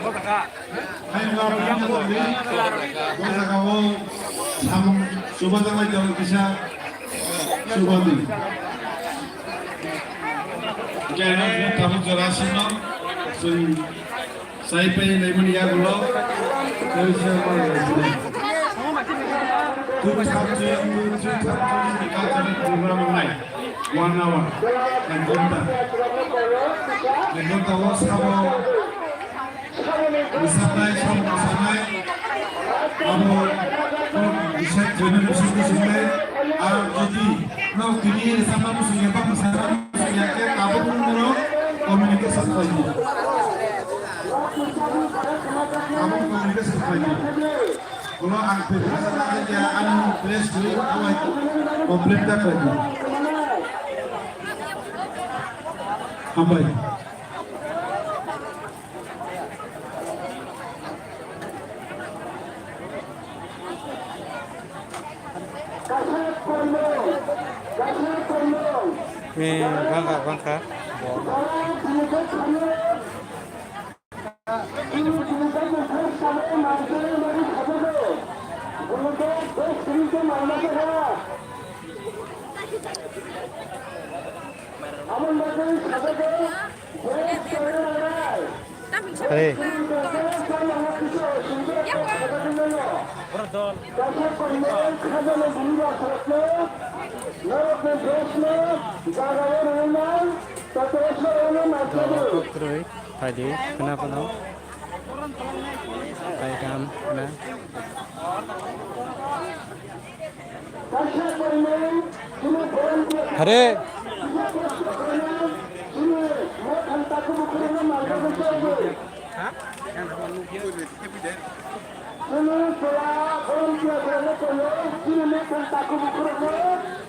Hai norok yang khobor di. O jaga o samung chubajaknai tong kisa chuba di. Kaya no tabuk jora sino. Chwng Sai pai laimani yagulo, Rohit Sharma laimani. Two thirty, two, three thirty ni cultural program wngnai. One hour, ek ghonta. Ek ghonta o sabo mwsaknai, sabo mwsaknai. Abo kok bisa join bisa bisa. Ar jodi no tini sama musuh ya, Pak, sama musuh ya, ke tabuk nunggu communication lagi. Abo communication khlai di. Ulo ang twi kha sa na ya, ang press dui awai complain ta khlai di. Hambai. Eh, bangkha, bangkha. Hey. Toro kotroi, phaidi, khna phano. Phaikam, khna. Hare.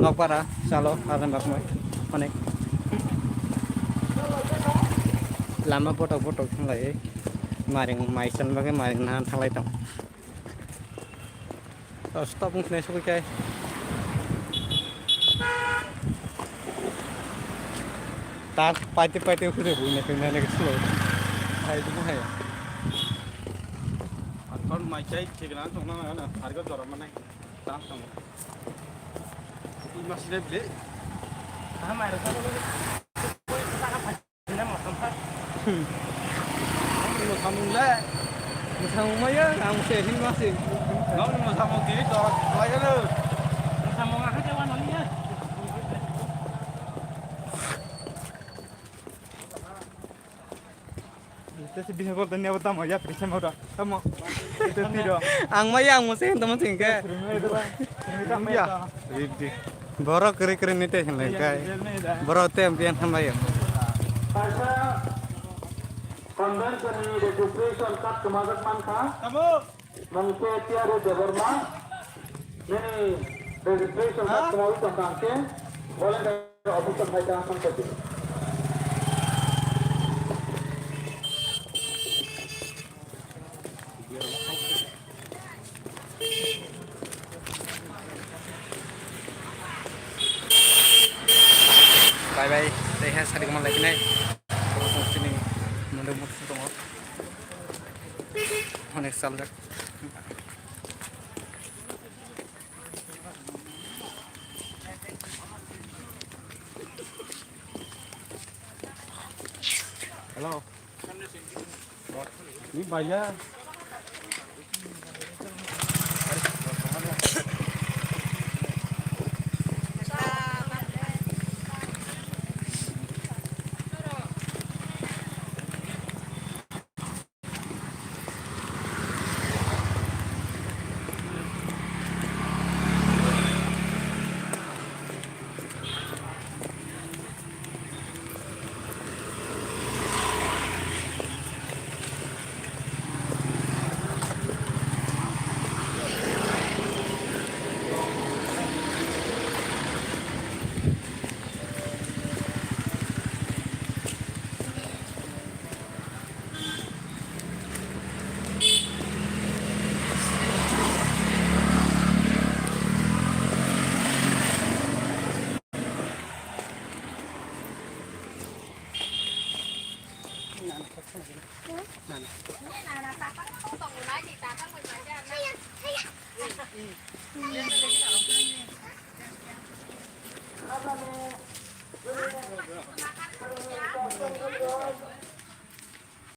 Nokpara, chalo, adan bakmai. Onek. Lama botok botok thanglai. Maring maisan bagwi maring nahan thanglai tong. Stop wng khnai sogwi kai. Tak paite paite ukhre bui na kena ne slow. Hai du hai. Athon mai chai thik na tong na na harga jora mane. Tam tong. Imas le ble. Ha mai ra. Nini mwsamung le? Mwsamung maya, ang se hin ma se. Nong mwsamung tini to, khlai gano. Mwsamung ang khe wano niya. Tesi bihe bol tanya bata maya, prisa mora. Tamo. Tesi ro. Ang maya, ang mo se hin tamo sing ke. Ya. Borok kwrwi kwrwi ni tei hinlai kai. Borok tei ampiyan hamlaio. Kaisa convention ni registration card kwmajak mankha. Mungse Tiaru Debbarma. Nini registration card kwmawi tongkha hwnkhe volunteer officer hai ta hankhe di. Bye bye. Tei hai sari koma lai khe nai. Sini munduk munduk tongo. Onek sal jak. Hello. Ni bhaiya.